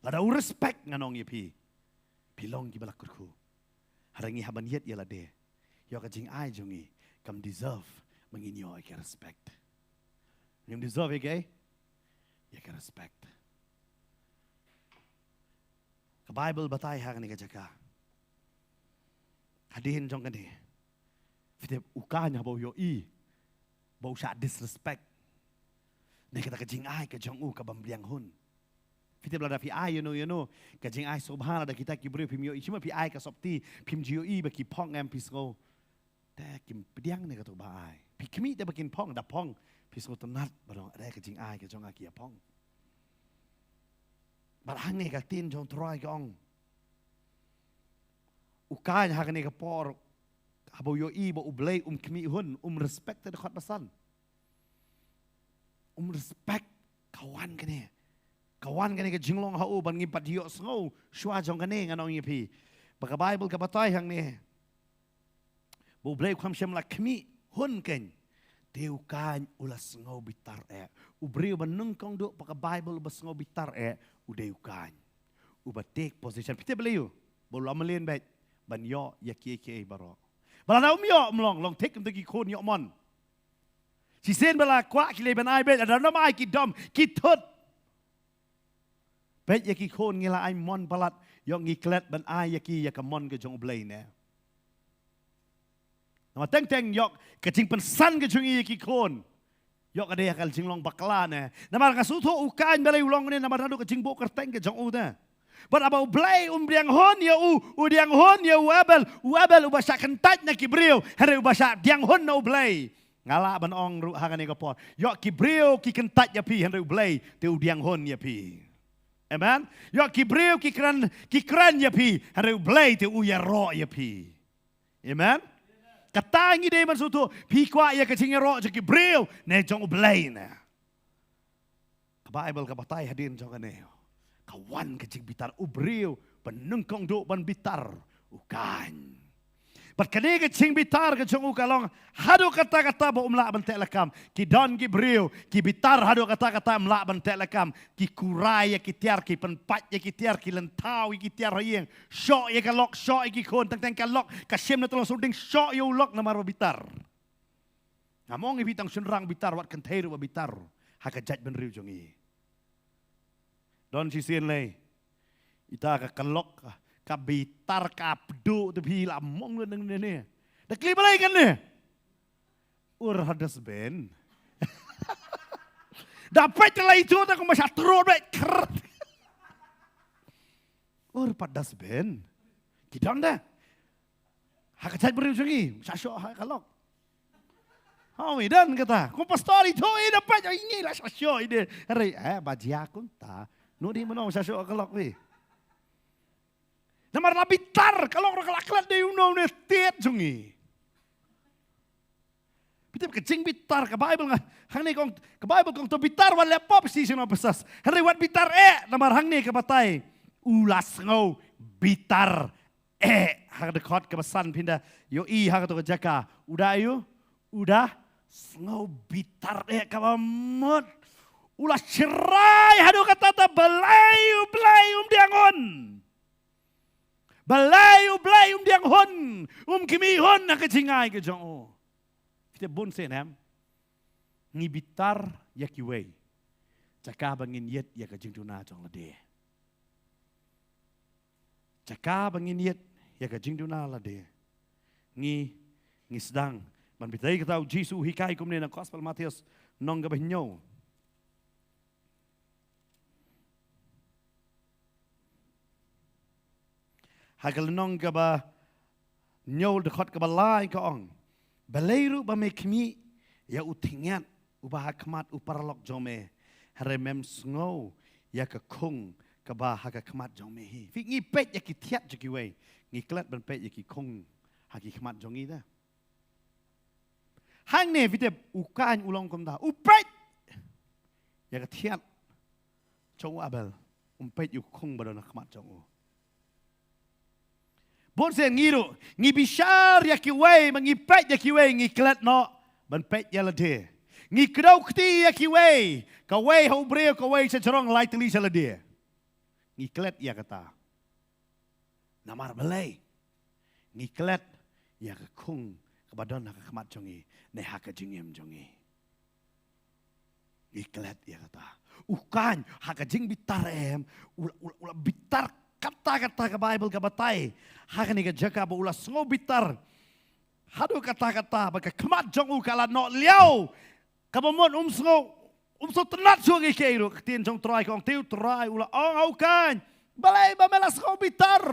Lada u respect, ngan ong ïa phi, phi long kiba la kyrkhu. Hynrei ngi hap ban ïeit ïa lade. Ïoh ka jingai jong ngi kam deserve ba ngin ïoh ïa ka respect. Ngim deserve ïa ka, ïa ka respect. Ka Baibl batai ha kane ka jaka, hadien jong kane, phi tip, u Kain haba u ïohi ba u shah disrespect na kata ka jingai ka jong u kabym biang hun. Phi tip, lada phi ai ïano ïano ka jingai sngewbha, lada kita ki briew phim ïohi, shim phi ai ka sopti, phim ju ïohi ba ki phong em, phi sngew te kim pdiang ne kato ba ai. Phi khmih te ba kin phong, da phong phi sngewtynnat ba dang, are ka jingai ka jong nga ki ïa phong. Bad hangne ka ktien jong U Trai ka ong, u Kain ha kane ka por, haba u ïohi ba U Blei um khmih hun, um respect te, dkhot ba san. Um respect. Ka wan kane, ka wan kane ka jinglong ha u ban ngim pat ïohsngew shuwa jong kane, ngan ong ïa phi. Ba ka Baibl ka batai hangne ba U Blei u kham shym la khmih hun kein. Te u Kain u la sngew bitar eh. U briew ba nyngkong duh ba ka Baibl uba sngew bitar eh, u dei u Kain. Uba take position. Phi tip balei u? Ba u la mlien beit ban ïoh ïa kiei kiei baroh. Ba lada um ïoh, um long, long thik kumta ki khun ïoh mon. Shisien ba la kwah ki lei ban ai beit, lada ym ai ki dom, ki thut. Beit ïa ki khun ngi la ai mon palat, ïoh ngi klet ban ai ïa ki ïa ka mon ka jong U Blei ne. Namar teng teng ïoh ka jingpynsan ka jong ngi ïa ki khun, ïoh ka dei ha ka jinglong bakla ne. Namar nga sngewthuh u Kain balei u long ne, namar naduh ka jingbuh kyrteng ka jong u ne. Bad haba U Blei um diang hun ïa u, u diang hun ïa u Abel, u Abel uba shah kyntait na ki briew, hynrei uba shah diang hun na U Blei. Nga lah ban ong ruh ha kane ka por, ïoh ki briew ki kyntait ïa phi, hynrei U Blei te u diang hun ïa phi. Amen. Ïoh ki briew ki kren, ki kren ïa phi, hynrei U Blei te u ïaroh ïa phi. Amen. Kata ngi dei ban sngewthuh, phi kwah ïa ka jingïaroh jong ki briew ne jong U Blei ne. Ka Baibl ka batai hadien jong kane, ka wan ka jingbitar, u briew ba nyngkong duh ban bitar, u Kain. Bad kane ka jingbitar ka jong u ka long haduh katta katta ba um lah ban teh lakam. Ki don ki briew ki bitar haduh katta katta ym lah ban teh lakam. Ki kurai ïa ki tiar, ki pynpait ïa ki tiar, ki lynthaw ïa ki tiar ha ïing, shoh ïa ka lok, shoh ïa ki khun, teng teng ka lok ka shim na tyllong sawdong, shoh ïa u lok namar ba bitar. Ngam ong ïa phi tang shynrang bitar, wat kynthei ruh ba bitar ha ka jaitbynriew jong ngi. Don shisien lei, ita ka klok ka bitar ka pdu te phi la mong ne ne ne. Da kli balei kane? Ur ha dustbin. Da peit te la ito ta kumba sha trot beit. Krr. Ur pat dustbin. Ki don da. Ha ka jaitbynriew jong ngi, sha shoh ha ka lok. Hooid, don kata. Kum pastor ito i da peit, ïa ngi la sha shoh i de. Hynrei, eh, ba jia kumta. No dei mynno sha shoh ha ka lok phi. Namar la bitar, ka lok ruh ka la klet da uno uno u tied jong ngi. Phi tip ka jingbitar ka Baibl nga, hangne ka ong, ka Baibl ka ong to bitar wat leh pop, shisha no pasas. Hynrei wat bitar eh, namar hangne ka batai u la sngew bitar eh. Ha ka dkhot kaba san phin da ïohi ha kato ka jaka. U da ïoh, u da sngew bitar eh kaba mut. U la shrai haduh katta ta, balei U Blei um diang hun. Balei U Blei um diang hun, um khmih hun ha ka jingai ka jong u. Phi tip bun sien em, ngi bitar ïa kiwei, jaka ba ngin ïit ïa ka jingduna jong lade. Jaka ba ngin ïit ïa ka jingduna lade, ngi, ngi sdang ban bitar. Kata u Jisu u hikai kumne na Gospel Mathaios, lynnong kaba hynñiew. Ha ka lynnong kaba hynñiew, dkhot kaba lai ka ong, balei ruh ba me khmih ïa u thyngiat uba ha khmat u paralok jong me, hynrei mem sngew ïa ka khung kaba ha ka khmat jong me hi. Phi, ngi peit ïa ki thiat jong kiwei, ngi klet ban peit ïa ki khung ha ki khmat jong ngi da. Hangne phi tip u Kain u long kumta, u peit ïa ka thiat jong u Abel, um peit ïa u khung ba don ha khmat jong u. Bun sien ngi ruh, ngi bishar ïa kiwei, ma ngi peit ïa kiwei, ngi klet noh ban peit ïa lade. Ngi kdew kti ïa kiwei, kawei ha u briew, kawei sha jrong, lai tylli sha lade. Ngi klet ïa kata. Namar balei? Ngi klet ïa ka khung kaba don ha ka khmat jong ngi, ne ha ka jingim jong ngi. Ngi klet ïa kata. U Kain, ha ka jingbitar em, u la, u la, u la bitar katta katta, ka Baibl ka batai. Ha kane ka jaka ba u la sngew bitar. Haduh katta katta, ba ka khmat jong u ka la noh liaw. Kaba mut um sngew, um sngewtynnat shuh ïa kiei ruh. Ka ktien jong u Trai ka ong, te u Trai u la ong ha u Kain, balei ba me la sngew bitar?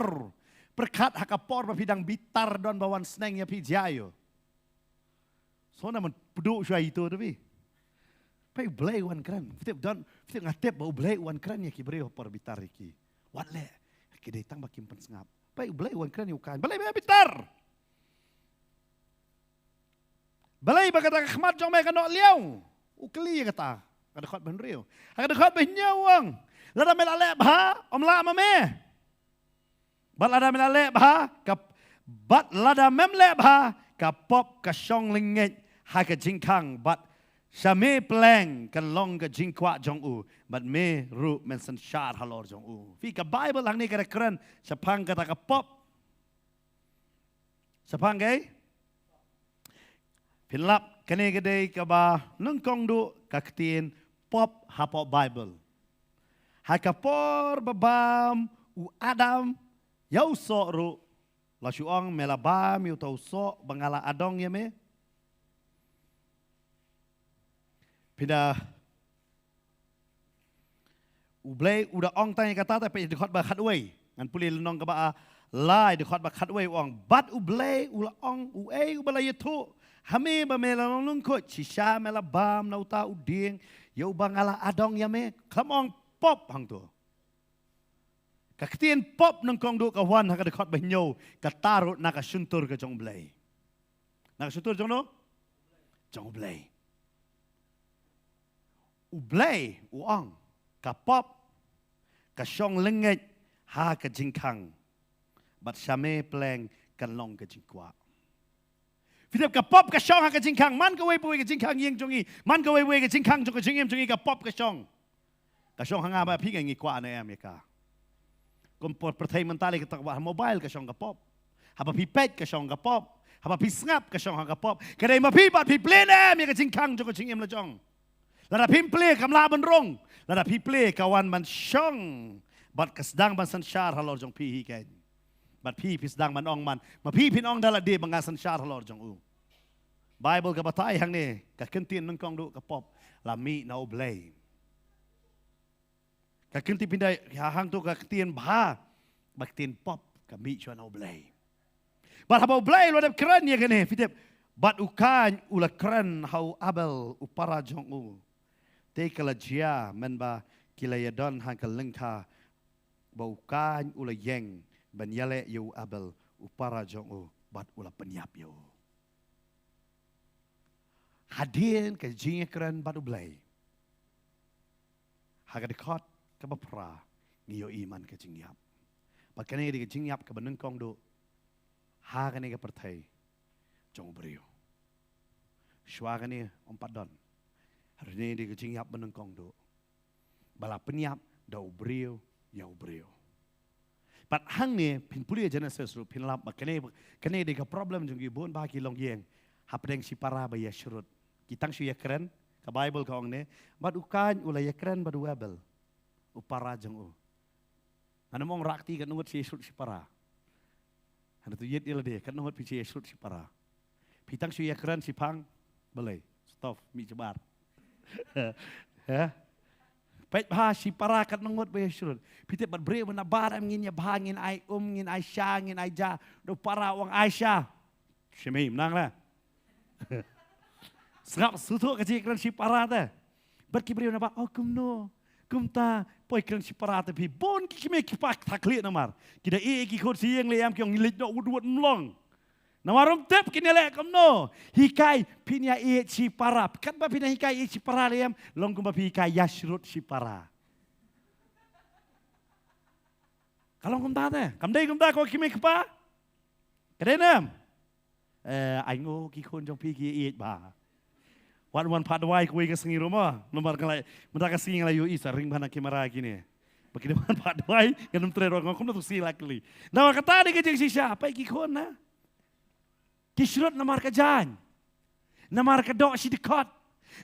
Pyrkhat ha ka por ba phi dang bitar don ba wan sneng ïa phi, jia ïoh. Sngewna man pduh shuwa ito te phi. Peit U Blei u wan kren. Phi tip don, phi tip, nga tip ba U Blei u wan kren ïa ki briew ha por bitar ïa ki. Wat leh, ki dei tang ba kim pynsngap. Peit U Blei u wan kren ïa u Kain, balei ba me bitar? Balei ba kata ka khmat jong me ka noh liaw? U kylli ïa kata. Ka dkhot ba hynriew. Ha ka dkhot ba hynñiew u ong, lada me la leh bha, ym lah ma me. Bad lada me la leh bha, ka, bad lada mem leh bha, ka pop ka shong lyngngeit ha ka jingkhang, bad sha me pleng kan long ka jingkwah jong u, bad me ruh men synshar halor jong u. Phi, ka Baibl hangne ka da kren shaphang kata ka pop. Shaphang kaei? Phin lap, kane ka dei kaba nyngkong duh ka ktien pop hapoh Baibl. Ha ka por ba bam u Adam ïa u soh ruh, la shu ong, me la bam ïa uta u soh ba nga la adong ïa me. Phi da, U Blei u da ong tang ïa kata, te peit dkhot ba khatwei. Ngan pule lynnong kaba, ah, lai, dkhot ba khatwei u ong, bad U Blei u la ong, uei uba la ïathuh ha me ba me la long lyngkhuid? Shisha me la bam na uta u dieng ïa uba nga la adong ïa me. Khlem ong pop hangto. Ka ktien pop nyngkong duh ka wan ha ka dkhot ba hynñiew, kata ruh na ka shyntur ka jong U Blei. Na ka shyntur jong no? Jong U Blei. U Blei u ong, ka pop ka shong lyngngeit ha ka jingkhang, bad sha me pleng kan long ka jingkwah. Phi tip, ka pop ka shong ha ka jingkhang, man kawei pa kawei ka jingkhang ïing jong ngi, man kawei pa kawei ka jingkhang jong ka jingim jong ngi, ka pop ka shong. Ka shong ha nga, ba phi, nga, ngi kwah ne em ïa ka? Kum por pyrthei mynta lei, kata ka ba ha mobile ka shong ka pop. Haba phi peit ka shong ka pop. Haba phi sngap ka shong ha ka pop. Ka dei ma phi bad phi plie ne em ïa ka jingkhang jong ka jingim la jong. Lada phim plie kam lah ban rung. Lada phi plie ka wan ban shong. Bad ka sdang ban synshar halor jong phi hi keiñ. Bad phi phi sdang ban ong man. Ma phi phin ong da lade ba nga synshar halor jong u. Baibl ka batai hangne ka ktien nyngkong duh ka pop la mih na U Blei. Ka ktien pyndonkam ha hangto ka ktien bha, ba ktien pop ka mih shuwa na U Blei. Bad haba U Blei u la dep kren ïa kane, phi tip, bad u Kain u la kren ha u Abel u para jong u. Te ka la jia mynba ki la ïadon ha ka lyngkha ba u Kain u la ïeng ban ïaleh ïa u Abel u para jong u bad u la pynïap ïa u. Hadien ka jingïakren bad U Blei. Ha ka dkhot kaba phra ngi ïohi man ka jingïap. Bad kane ka dei ka jingïap kaba nyngkong duh ha kane ka pyrthei jong u briew. Shuwa kane ym pat don. Kane ka dei ka jingïap ba nyngkong duh ba la pynïap da u briew ïa u briew. Bad hangne phin pule Genesis ruh phin lap ba kane, kane dei ka problem jong ki bun bah ki longïing hapdeng shipara ba ïashrut. Ki tang shu ïakren, ka Baibl ka ong ne, bad u Kain u la ïakren bad u Abel u para jong u. Ngan ym ong rakti katno ngut shu ïashrut shipara. Hynda to ïit ïa lade katno ngut phi shu ïashrut shipara. Phi tang shu ïakren shiphang, balei? Stop, mih shabar. He? Peit bha shipara katno ngut ba ïashrut. Phi tip bad briew ba na bar em ngin ïa bha, ngin ai um, ngin ai sha, ngin ai ja. Da u para u ong ai sha. Shemei, mynta la. Sngap shuh shuh ka jingïakren shipara te. Bad ki briew na bar, oh kumno, kumta, poi kren shipara te phi. Bun ki kmie ki kpa ki thaklieh namar. Ki da ïeh ki khun sha ïing lei em ki ong ngi leit noh wut wut ym long. Namar ym tip kin ïaleh kumno. Hikai phin ïa ïeit shipara. Katba phin ïa hikai ïeit shipara lei em, long kumba phi hikai ïashrut shipara. Ka long kumta te. Kam dei kumta ko ki kmie ki kpa. Ka dei ne em? Eh, ai nguh ki khun jong phi ki ïeit bha. Wat wan phah dawai kawei ka sngi ruh mo. Namar ka la, mynta ka sngi nga la ïohi sa ring bha na kamera kine. Ba ki dei wan phah dawai, ngan ym trei ruh, nga kumno tu sngi la kylli. Namar kata dei ka jingshisha, peit ki khun na. Ki shrut namar ka jaiñ. Namar ka doh shi dkhot.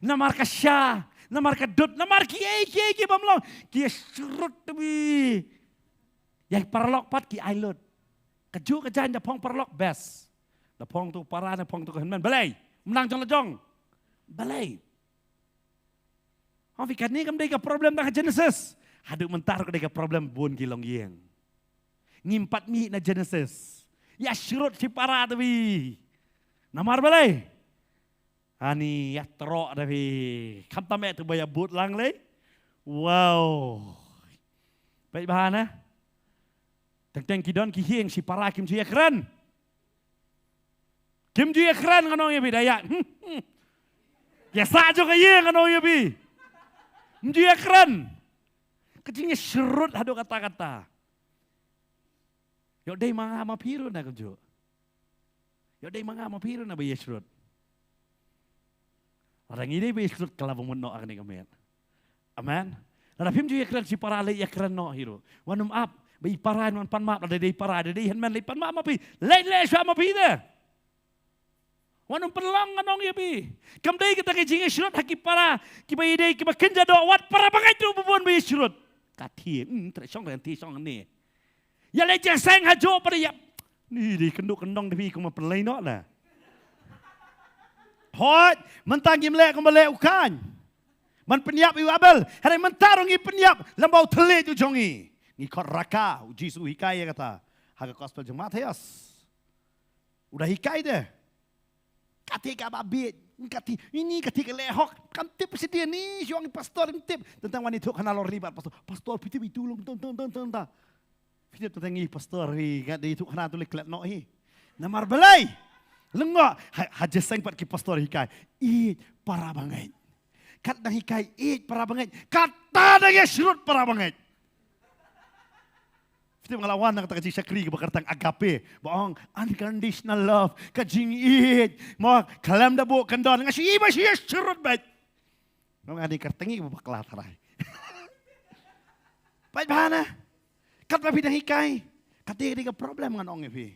Namar ka sha. Namar ka dud. Namar kiei kiei kiei bym long. Ki shrut tbit. Ïa ki paralok pat ki ai lut. Kajuh ka jaiñ da phong paralok best. Da phong tu para ne phong tu ka hynmen. Balei? Ym nang jong la jong. Balei? Hynrei kane kam dei ka problem tang ha Genesis. Haduh mynta ruh ka dei ka problem bun ki longïing. Ngim pat mih na Genesis. Ïashrut shipara tbit. Namar balei? Ani ïatroh tbit. Khamtam eh tu ba ïabud lang lei. Wow. Peit bha na. Teng teng ki don ki ïing shipara kim ju ïakren. Kim ju ïakren ngan ong ïa phi da ïa. Ïa sah jong ka ïing ngan ong ïa phi. Kim ju ïakren. Ka jingïashrut haduh katta katta. Ïoh dei ma nga ma phi ruh na kumjuh. Ïoh dei ma nga ma phi ruh na ba ïashrut. Lada ngi dei ba ïashrut ka la bamut noh ha kane ka met. Amen. Lada phim ju ïakren shipara leit ïakren noh hi ruh. Wat nym ap ba i para yn wan pan map, lada dei para, lada dei hynmen leit pan map ma phi. Leit leit shuwa ma phi te. Wat nym pynlong ngan ong ïa phi. Kam dei kata ka jingïashrut ha ki para kiba ïadei kiba kynja doh, wat para bangeit ruh ba bun ba ïashrut. Ka thiah, hmm, treh shong ren thiah shong ne. Ïa leit jingïaseng hajuh pat ïa. Ni dei kynduh kyndong da phi kumba pynlei noh la. Hooid, mynta ngim leh kumba leh u Kain. Ban pynïap ïa u Abel, hynrei mynta ruh ngi pynïap lem bad u thylliej u jong ngi. Ngi khot raka, u Jisu u hikai ïa kata ha ka gospel jong Mathaios. U da hikai te. Kata kaba bieit, kata ini, kata ka leh hok, kam tip shisha ni, shu ong pastor im tip. Tang tang wan ïathuh khana lor libat pastor. Pastor phi tip itu long tang tang tang tang tang. Phi tip tang tang i pastor hi, nga dei ïathuh khana tu leh klet noh hi. Namar balei? Lyngngoh, ha, ha jingïaseng pat ki pastor hikai. Ïeit para bangeit. Kat dang hikai ïeit para bangeit. Kata dang ïashrut para bangeit. Phi tip nga la wan na kata ka jingshakri kaba kyrteng agape. Ba ong unconditional love. Ka jingïeit. Mo khlem da buh kyndon. Nga shu ïeit ba shu ïashrut beit. Nga dei kyrteng i ba bakla tharai. Peit bha na. Katba phi dang hikai. Kata ka dei ka problem ngan ong ïa phi.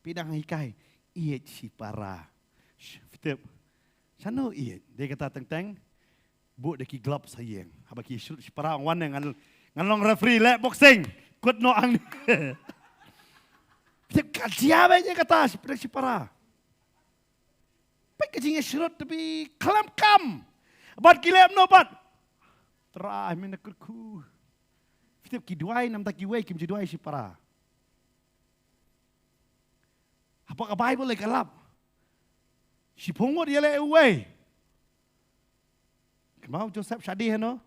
Phi dang hikai. ïeit shipara. Sh-, phi tip. Shano ïeit? Dei kata teng teng. Buh da ki gloves ha ïing. Haba ki shoot shipara ong wan ngan, ngan long referee leh boxing. Kut noh ang. Phi tip ka jia ba ïeit kata shipara. Peit ka jingïasyrut te phi khlem kam. Bad ki leh noh bad. Trai mynta kyrkhu. Phi tip ki duwai namar kiwei kim ju duwai shipara. Hapoh ka Baibl ka lap. Shiphew ngut ïaleh uwei. Kynmaw Joseph shadien noh.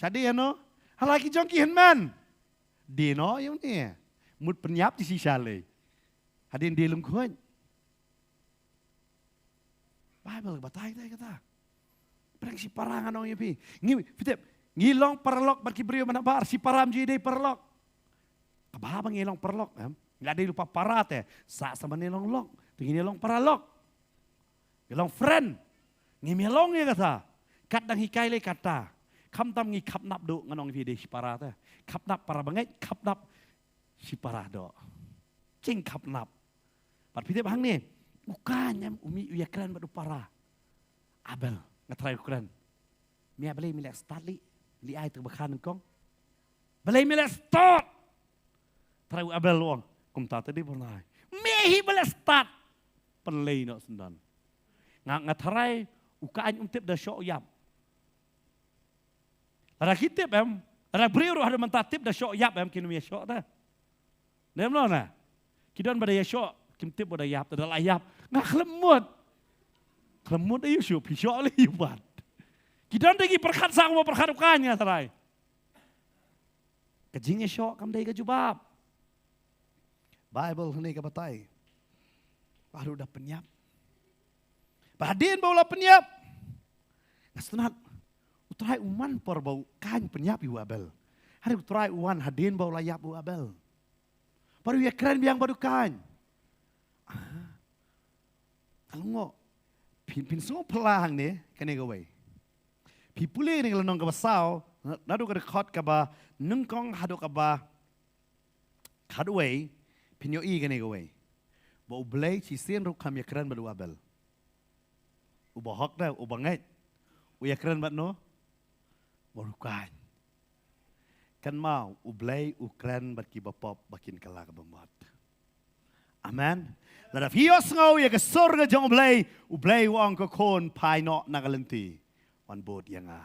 Shadien noh. Hala ki jong ki hynmen. Dei noh ïa une. Mut pynïap te shisha lei. Hadien dei lyngkhuid. Baibl ka batai te kata. Pyrshang shipara ngan ong ïa phi. Ngi, phi tip, ngi long paralok bad ki briew mynta ba shipara ym ju dei paralok. Kaba ba ngi long paralok, em. Ngi la dei lypa para te, sa sa ba ngi long lok. Te ngi long paralok. Ngi long friend. Ngi me long ïa kata. Kat dang hikai lei kata. Khamtam ngi khapnap duh ngan ong ïa phi dei shipara te. Khapnap para bangeit, khapnap shipara duh. Jingkhapnap. Bad phi tip hangne, u Kain em u mih u ïakren bad u para. Abel, nga trai u kren. Me balei me leh stad lei, lei ai te ba kha nyngkong. Balei me leh stad. Trai u Abel u ong, kumta te dei bor nai. Me hi ba leh stad. Pynlei noh syndon. Nga, nga trai u Kain um tip da shoh ïap. Lada ki tip em, lada briew ruh haduh mynta tip da shoh ïap em, kin ym ïa shoh te. Dei em lo na. Ki don ba da ïa shoh, kim tip ba da ïap, te da la ïap. Nga khlem mut. Khlem mut aïu shuh, phi shoh lei ïa bad. Ki don de ki pyrkhat sang mo pyrkhat u Kain nga trai. Ka jingïashoh kam dei ka jubab. Baibl hangne ka batai. Ba haduh da pynïap. Ba hadien ba u la pynïap. Nga sngewtynnat. U Trai u man por ba u Kain pynïap ïa u Abel. Hynrei u Trai u wan hadien ba u la ïap u Abel. Ba u ïakren biang bad u Kain. Ah. Ka long ngo. Phin, phin sngewphylla hangne, kane kawei. Phi pule kane ka lynnong kaba saw, naduh ka dkhot kaba nyngkong haduh kaba khatwei, phin ïohi kane kawei. Ba U Blei shisien ruh kam ïakren bad u Abel. Uba hok da, uba ngeit. U ïakren bad no? Bad u Kain. Kynmaw, U Blei u kren bad kiba pop ba kin kylla ka bamut. Amen. Lada phi ïohsngew ïa ka sur ka jong U Blei, U Blei u ong ko khun phai noh na ka lynti. Wan bud ïa nga.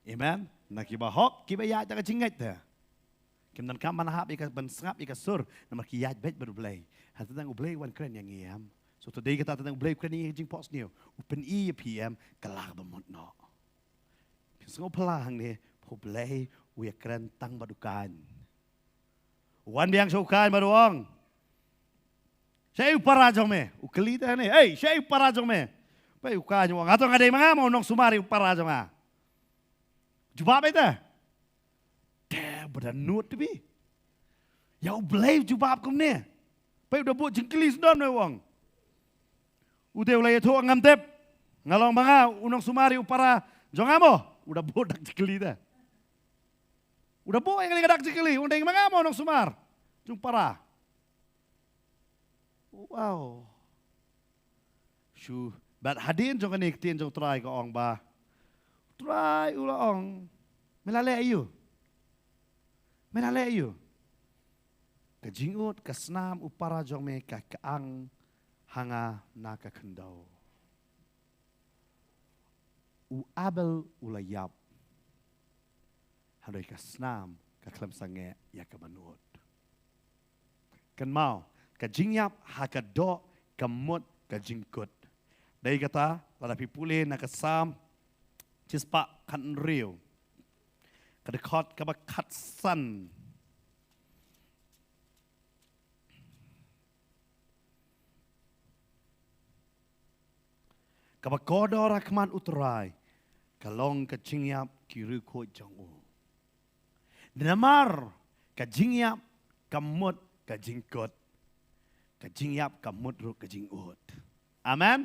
Amen. Na kiba hok, kiba ïaid da ka jingngeit te. Kim donkam ban hap ïa ka, ban sngap ïa ka sur, namar ki ïaid beit bad U Blei. Hynrei tang U Blei u wan kren ïa ngi em. So today kata tang U Blei u kren ïa ngi jingphohsniew. U pyni ïa phi em, kylla ka bamut noh. Phin sngewphylla hangne, ba U Blei u ïakren tang bad u Kain. U wan biang sha u Kain bad u ong. Shaei u para jong me? U kylli te hangne. Ei, shaei u para jong me? Peit u Kain u ong. Hato nga dei ma nga mo u nongsumar ïa u para jong nga? Jubab ïa te. Te ba da nud te phi. Ïa U Blei u jubab kumne. Peit u da bud jingkylli sdang ne u ong. U te u la ïathuh ngam tip. Nga long ma nga u nongsumar ïa u para jong nga mo? U da bud dak jingkylli te. U da bud ïa kane ka dak jingkylli. U dei ma nga mo u nongsumar jong u para? Wow. Shu, bad hadien jong kane ka ktien jong U Trai ka ong ba. U Trai u la ong. Me la leh aïu? Me la leh aïu? Ka jingud, ka snam, u para jong me ka, ka ang ha nga na ka khyndew. U Abel u la ïap. Hynrei ka snam ka khlem sangeh ïa ka bamut. Kynmaw, ka jingïap ha ka doh ka mut ka jingkut. Dei kata, lada phi pule na ka Salm, shispah khathynriew. Ka dkhot kaba khatsan. Kaba kordor ha khmat U Trai, ka long ka jingïap ki riewkhuid jong u. Namar, ka jingïap, ka mut, ka jingkut. Ka jingïap, ka mut ruh, ka jingud. Amen.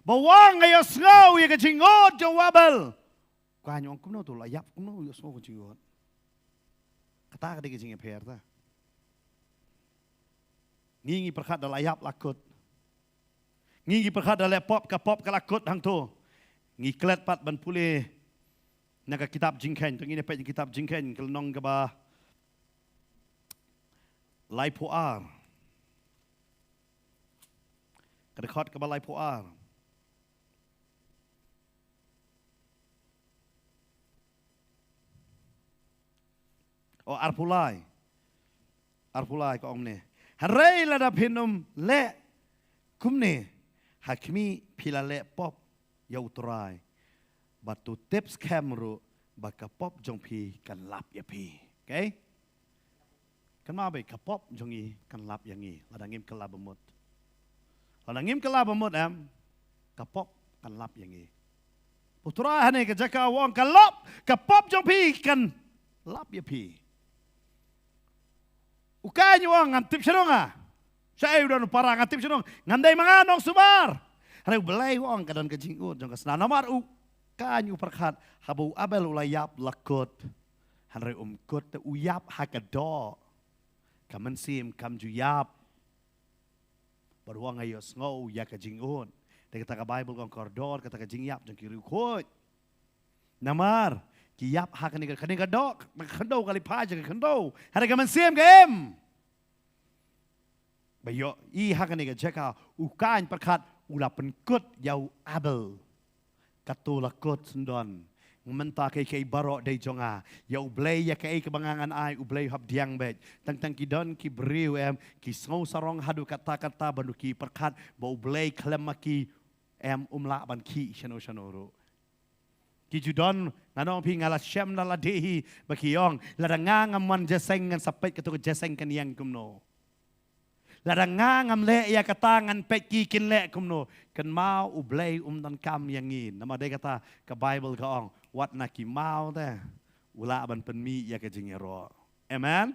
Ba wan nga ïohsngew ïa ka jingud jong u Abel. Ka ong kumno to la ïap kumno ïohsngew ka jingud. Kata ka dei ka jingïapher ta. Ngi ngi pyrkhat da la ïap la kut. Ngi ngi pyrkhat da leh pop, ka pop ka la kut hangto. Ngi klet pat ban pule na ka kitab Jingkheiñ, to ngin ïa peit kitab Jingkheiñ, ka lynnong kaba laiphew ar. Ka dkhot kaba laiphew ar. O, arphew lai. Arphew lai ka ong kumne. Hynrei lada phin ym leh kumne, ha khmih phi la leh pop ïa U Trai. Bad to tip skhem ruh ba ka pop jong phi kan lap ïa phi. Okay? Kan ma ba ka pop jong ngi kan lap ïa ngi. Lada ngim kylla bamut. Lada ngim kylla bamut em, ka pop kan lap ïa ngi. U Trai hangne ka jaka u ong ka lop, ka pop jong phi kan lap ïa phi. U Kain u ong ngam tip shuh nga. Shaei u don u para ngam tip shuh. Ngam dei ma nga nongsumar. Hynrei U Blei u ong ka don ka jingud jong ka snam. Namar u Kain u pyrkhat haba u Abel u la ïap la kut. Hynrei um kut te u ïap ha ka doh. Ka mynsiem kam ju ïap. Bad u ong nga ïohsngew ïa ka jingud. Dei kata ka Baibl ka ong kordor kata ka jingïap jong ki riewkhuid. Namar ki ïap ha kane ka, kane ka doh, ka khyndew ka leit phai sha ka khyndew. Hynrei ka mynsiem ka im. Ba ïohi ha kane ka jaka u Kain pyrkhat u la pynkut ïa u Abel. Kato la kut syndon. Mynta kaei kaei baroh dei jong nga. Ïa U Blei ïa kaei kaba nga ngan ai U Blei u hap pdiang beit. Tang tang ki don ki briew em ki sngew sarong haduh katta katta ba ki pyrkhat ba U Blei khlem ma ki em um lah ban khih shano shano ruh. Ki ju don, ngan ong phi nga la shem da lade hi ba ki ong lada nga ngam wan jingïaseng ngan sa peit kato ka jingïaseng kan ïeng kumno. Lada nga ngam leh ïa kata ngan peit ki kin leh kumno. Kynmaw U Blei um donkam ïa ngi. Namar dei kata ka Baibl ka ong wat na ki maw te u lah ban pynmih ïa ka jingïaroh. Amen.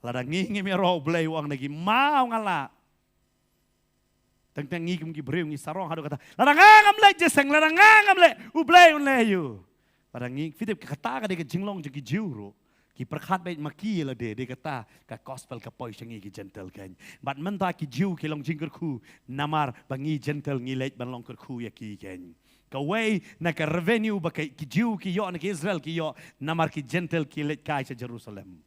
Lada ngi ngim ïaroh U Blei u ong na ki maw nga lah. Teng teng ngi kum ki briew ngi sarong haduh kata lada nga ngam leh jingïaseng, lada nga ngam leh U Blei un leh ïa u. Lada ngi, phi tip kata ka dei ka jinglong jong ki Jiw ruh. Ki pyrkhat beit ma ki lade, dei kata ka gospel ka poi sha ngi ki Jentil kein. Bad mynta ki Jiw ki long jingkyrkhu namar ba ngi Jentil ngi leit ban long kyrkhu ïa ki kein. Kawei na ka revenue ba ki Jiw ki ïoh na ki Israel ki ïoh namar ki Jentil ki leit kai sha Jerusalem.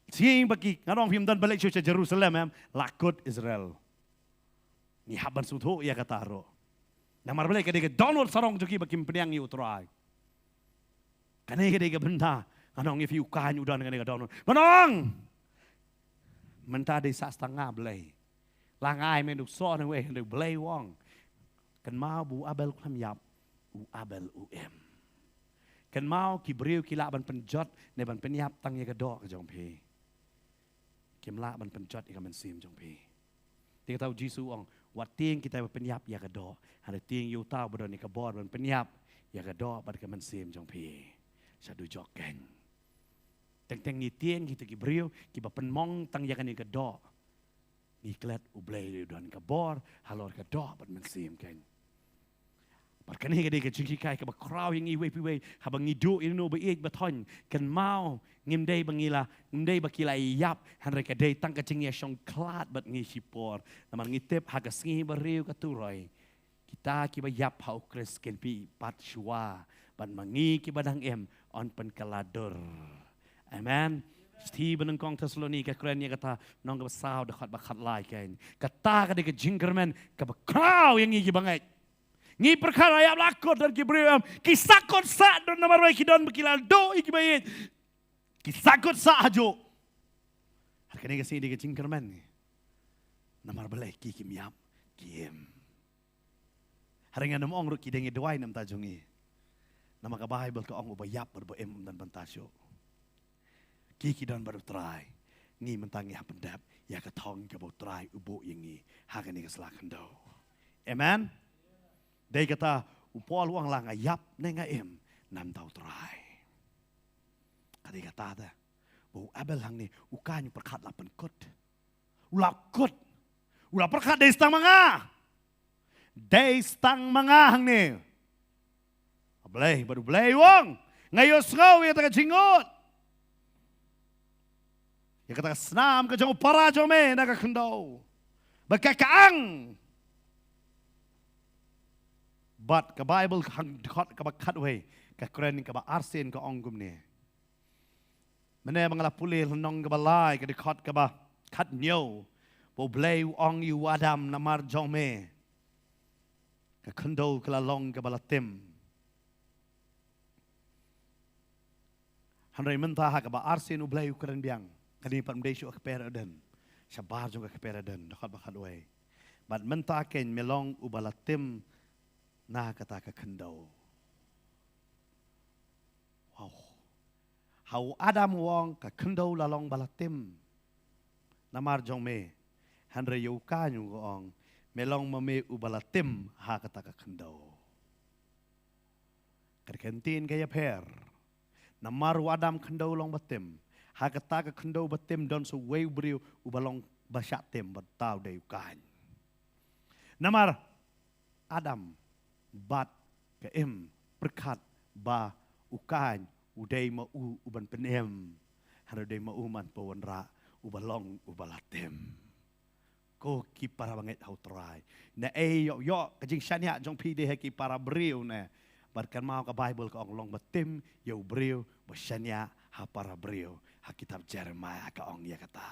Sngewbha ki, ngan ong phim don ba leit shuh sha Jerusalem em, la kut Israel. Ngi hap ban sngewthuh ïa kata ruh. Namar balei ka dei ka download sarong jong ki ba kim pdiang ïa U Trai. Kane ka dei ka bynta ngan ong ïa phi u Kain u don kane ka download. Ban ong mynta dei sah stang nga Blei. La nga ai mynta u soh na wei hynrei Blei u ong. Kynmaw ba u Abel u khlem ïap, u Abel u im. Kynmaw ki briew ki lah ban pynjot ne ban pynïap tang ïa ka doh ka jong phi. Kim lah ban pynjot ïa ka mynsiem jong phi. Te kata u Jisu u ong wat tieng kita ba pynïap ïa ka doh, hynrei tieng ïa uta uba don ïa ka bor ban pynïap ïa ka doh bad ka mynsiem jong phi sha dujok kein. Teng teng ngi tieng kita ki briew kiba pynmong tang ïa kane ka doh. Ngi klet U Blei u don ka bor halor ka doh bad mynsiem kein. Bad kane ka dei ka jinghikai kaba khraw ïa ngi iwei pa iwei haba ngi duh ïa uno ba ïeit ba thoiñ. Kynmaw ngim dei ba ngi la, ngim dei ba ki la ïap, hynrei ka dei tang ka jingïashongkhlad bad ngi shipor. Namar ngi tip ha ka sngi ba riew ka turoi kita kiba ïap ha U Khrist kin mih pat shuwa bad ma ngi kiba dang im yn pynkylla dur. Amen. Shithi ba nyngkong Thessaloni ka kren ïa kata, lynnong kaba saw dkhot ba khatlai kein. Kata ka dei ka jingkyrmen kaba khraw ïa ngi kiba ngeit. Ngi pyrkhat ïa la kut don ki briew em ki sah kut sah don namar ba ki don ba ki la duh ïa kiba ïeit. Ki sah kut sah hajuh. Hynrei kane ka sngi dei ka jingkyrmen. Namar balei ki kim ïap ki im. Hynrei ngan ym ong ruh ki dei ngi duwai na bynta jong ngi. Namar ka Baibl ka ong uba ïap bad uba im um don bynta shuh. Ki ki don bad U Trai. Ngi mynta ngi hap pyndep ïa ka thong kaba U Trai u buh ïa ngi ha kane ka sla khyndew. Amen. Dei kata u Paul u ong la nga ïap ne nga im na bynta U Trai. Ka dei kata te ba u Abel hangne u Kain u pyrkhat la pynkut. U la kut. U la pyrkhat dei stang ma nga. Dei stang ma nga hangne. Blei, bad U Blei u ong nga ïohsngew ïa kata ka jingud. Ïa kata ka snam ka jong u para jong me na ka khyndew. Ba ka ka ang. Bad ka Baibl hang dkhot kaba khatwei, ka Korinth kaba arsien ka ong kumne. Mynne ba nga la pule lynnong kaba lai, ka dkhot kaba khathynñiew. Ba U Blei u ong ïa u Adam, namar jong me ka khyndew ka la long kaba la tim. Hynrei mynta ha kaba arsien U Blei u kren biang. Kane pat ym dei shuh ka kper Eden. Shabar jong ka kper Eden, dkhot ba khatwei. Bad mynta kein me long uba la tim na kata ka khyndew. Wow. Ha u Adam u ong ka khyndew la long ba la tim. Namar jong me. Hynrei ïa u Kain u ong me long ma me uba la tim ha kata ka khyndew. Ka dei ka ktien ka ïapher. Namar u Adam khyndew long ba tim. Ha kata ka khyndew ba tim don sa uwei u briew uba long ba shah tim bad uta u dei u Kain. Namar Adam bad ka Im pyrkhat ba u Kain u dei ma u uban pynim. Hynrei u dei ma u man pa wanrah uba long uba la tim. Ko ki para bangeit ha u Trai. Naei ïoh ïoh ka jingshaniah jong phi dei ha ki para briew ne. Bad kynmaw ka Baibl ka ong long ba tim ïa u briew ba shaniah ha para briew. Ha kitab Jeremaïa ka ong ïa kata.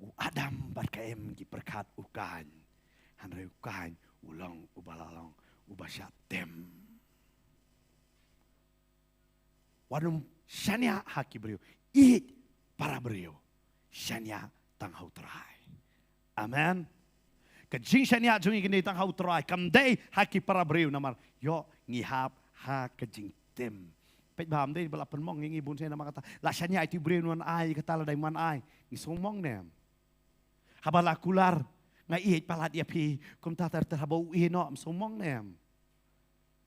U Adam bad ka Im ki pyrkhat u Kain. Hynrei u Kain u long uba la long uba shah tim. Wat nym shaniah ha ki briew. Ïeit para briew. Shaniah tang ha u Trai. Amen. Ka jingshaniah jong ngi ka dei tang ha u Trai. Kam dei ha ki para briew namar ïoh ngi hap ha ka jingtim. Peit bha ym dei ba la pynmong ïa ngi bun sien namar kata. La shaniah ïa u briew un wan ai kata lada ym wan ai. Ngi sngewmong ne em. Haba la kular nga ïeit palat ïa phi. Kumta ter ter haba u ïeh noh ym sngewmong ne em.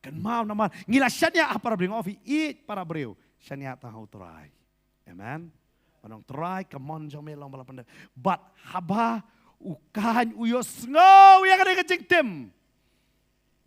Kynmaw namar ngi la shaniah ha para briew, nga ong ïa phi ïeit para briew. Shaniah tang ha u Trai. Amen. Ban ong Trai ka mon jong me long ba la pyndep. Bad haba u Kain u ïohsngew ïa kane ka jingtim.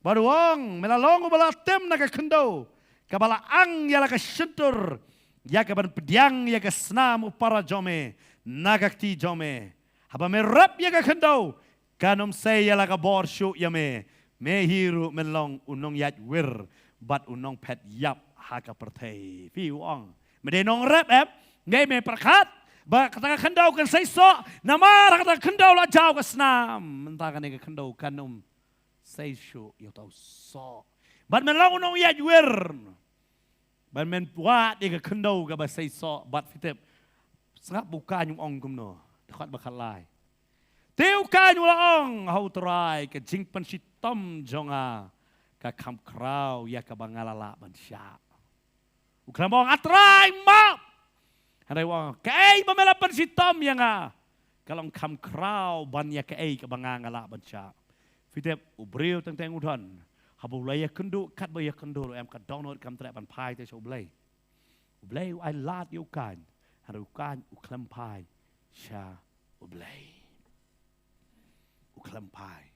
Bad u ong me la long uba la tim na ka khyndew. Kaba la ang ïa la ka shyntur. Ïa kaban pdiang ïa ka snam u para jong me na ka kti jong me. Haba me rep ïa ka khyndew. Kan ym sei ïa la ka bor shuh ïa me. Me hi ruh men long u nongïaid wir bad u nongphet ïap ha ka pyrthei. Phi u ong me dei nongrep em? Ngi me pyrkhat ba kata ka khyndew kan sei soh. Namar kata ka khyndew la jaw ka snam. Mynta kane ka khyndew kan ym sei shuh ïa uta u soh. Bad men long u nongïaid wir. Ban men wad ïa ka khyndew kaba sei soh bad phi tip. Sngap ba u Kain u ong kumno. Dkhot ba khatlai. Te u Kain u la ong ha u Trai ka jingpynshitom jong nga ka kham khraw ïa kaba nga la lah ban shah. U khlem ong a Trai map. Hynrei u ong kaei ba me la pynshitom ïa nga. Ka long kham khraw ban ïa kaei kaba nga nga lah ban shah. Phi tip u briew teng teng u don. Haba u la ïakynduh katba ïakynduh ruh em ka dohnud kam treh ban phai te sha u Blei. U Blei u ai lad ïa u Kain. Hynrei u Kain u khlem phai sha u Blei. U khlem phai.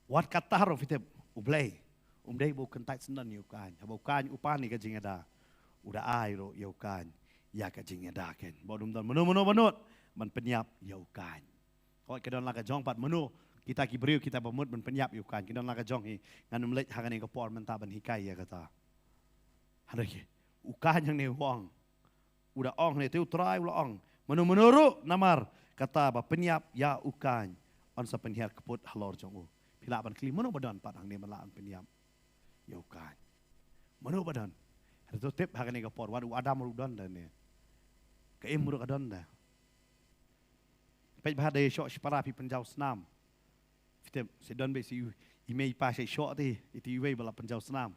Wat kata ruh phi tip u Blei um dei ba u kyntait syndon ïa u Kain. Haba u Kain u pan ïa ka jingïada u da ai ruh ïa u Kain ïa ka jingïada kein. Ba u dum don mano mano ba nud ban pynïap ïa u Kain. Hooid ka don la ka jong pat mano kita ki briew kita ba mut ban pynïap ïa u Kain. Ki don la ka jong hi ngan ym leit ha kane ka por mynta ban hikai ïa kata. Hynrei u Kain hangne u ong. U da ong ne te u Trai u la ong mano mano ruh namar kata ba pynïap ïa u Kain yn sa pynhiar kput halor jong u. Phi lah ban kylli mano ba don pat hangne ba lah ban pynïap ïa u Kain. Mano ba don. Hynrei to tip ha kane ka por wat u Adam ruh don da ne. Ka Im ruh ka don da. Peit ba da ïa shoh shipara phi pynjaw snam. Phi tip, sa don beit sa i mei i pa sa i shoh te, ite iwei ba la pynjaw snam.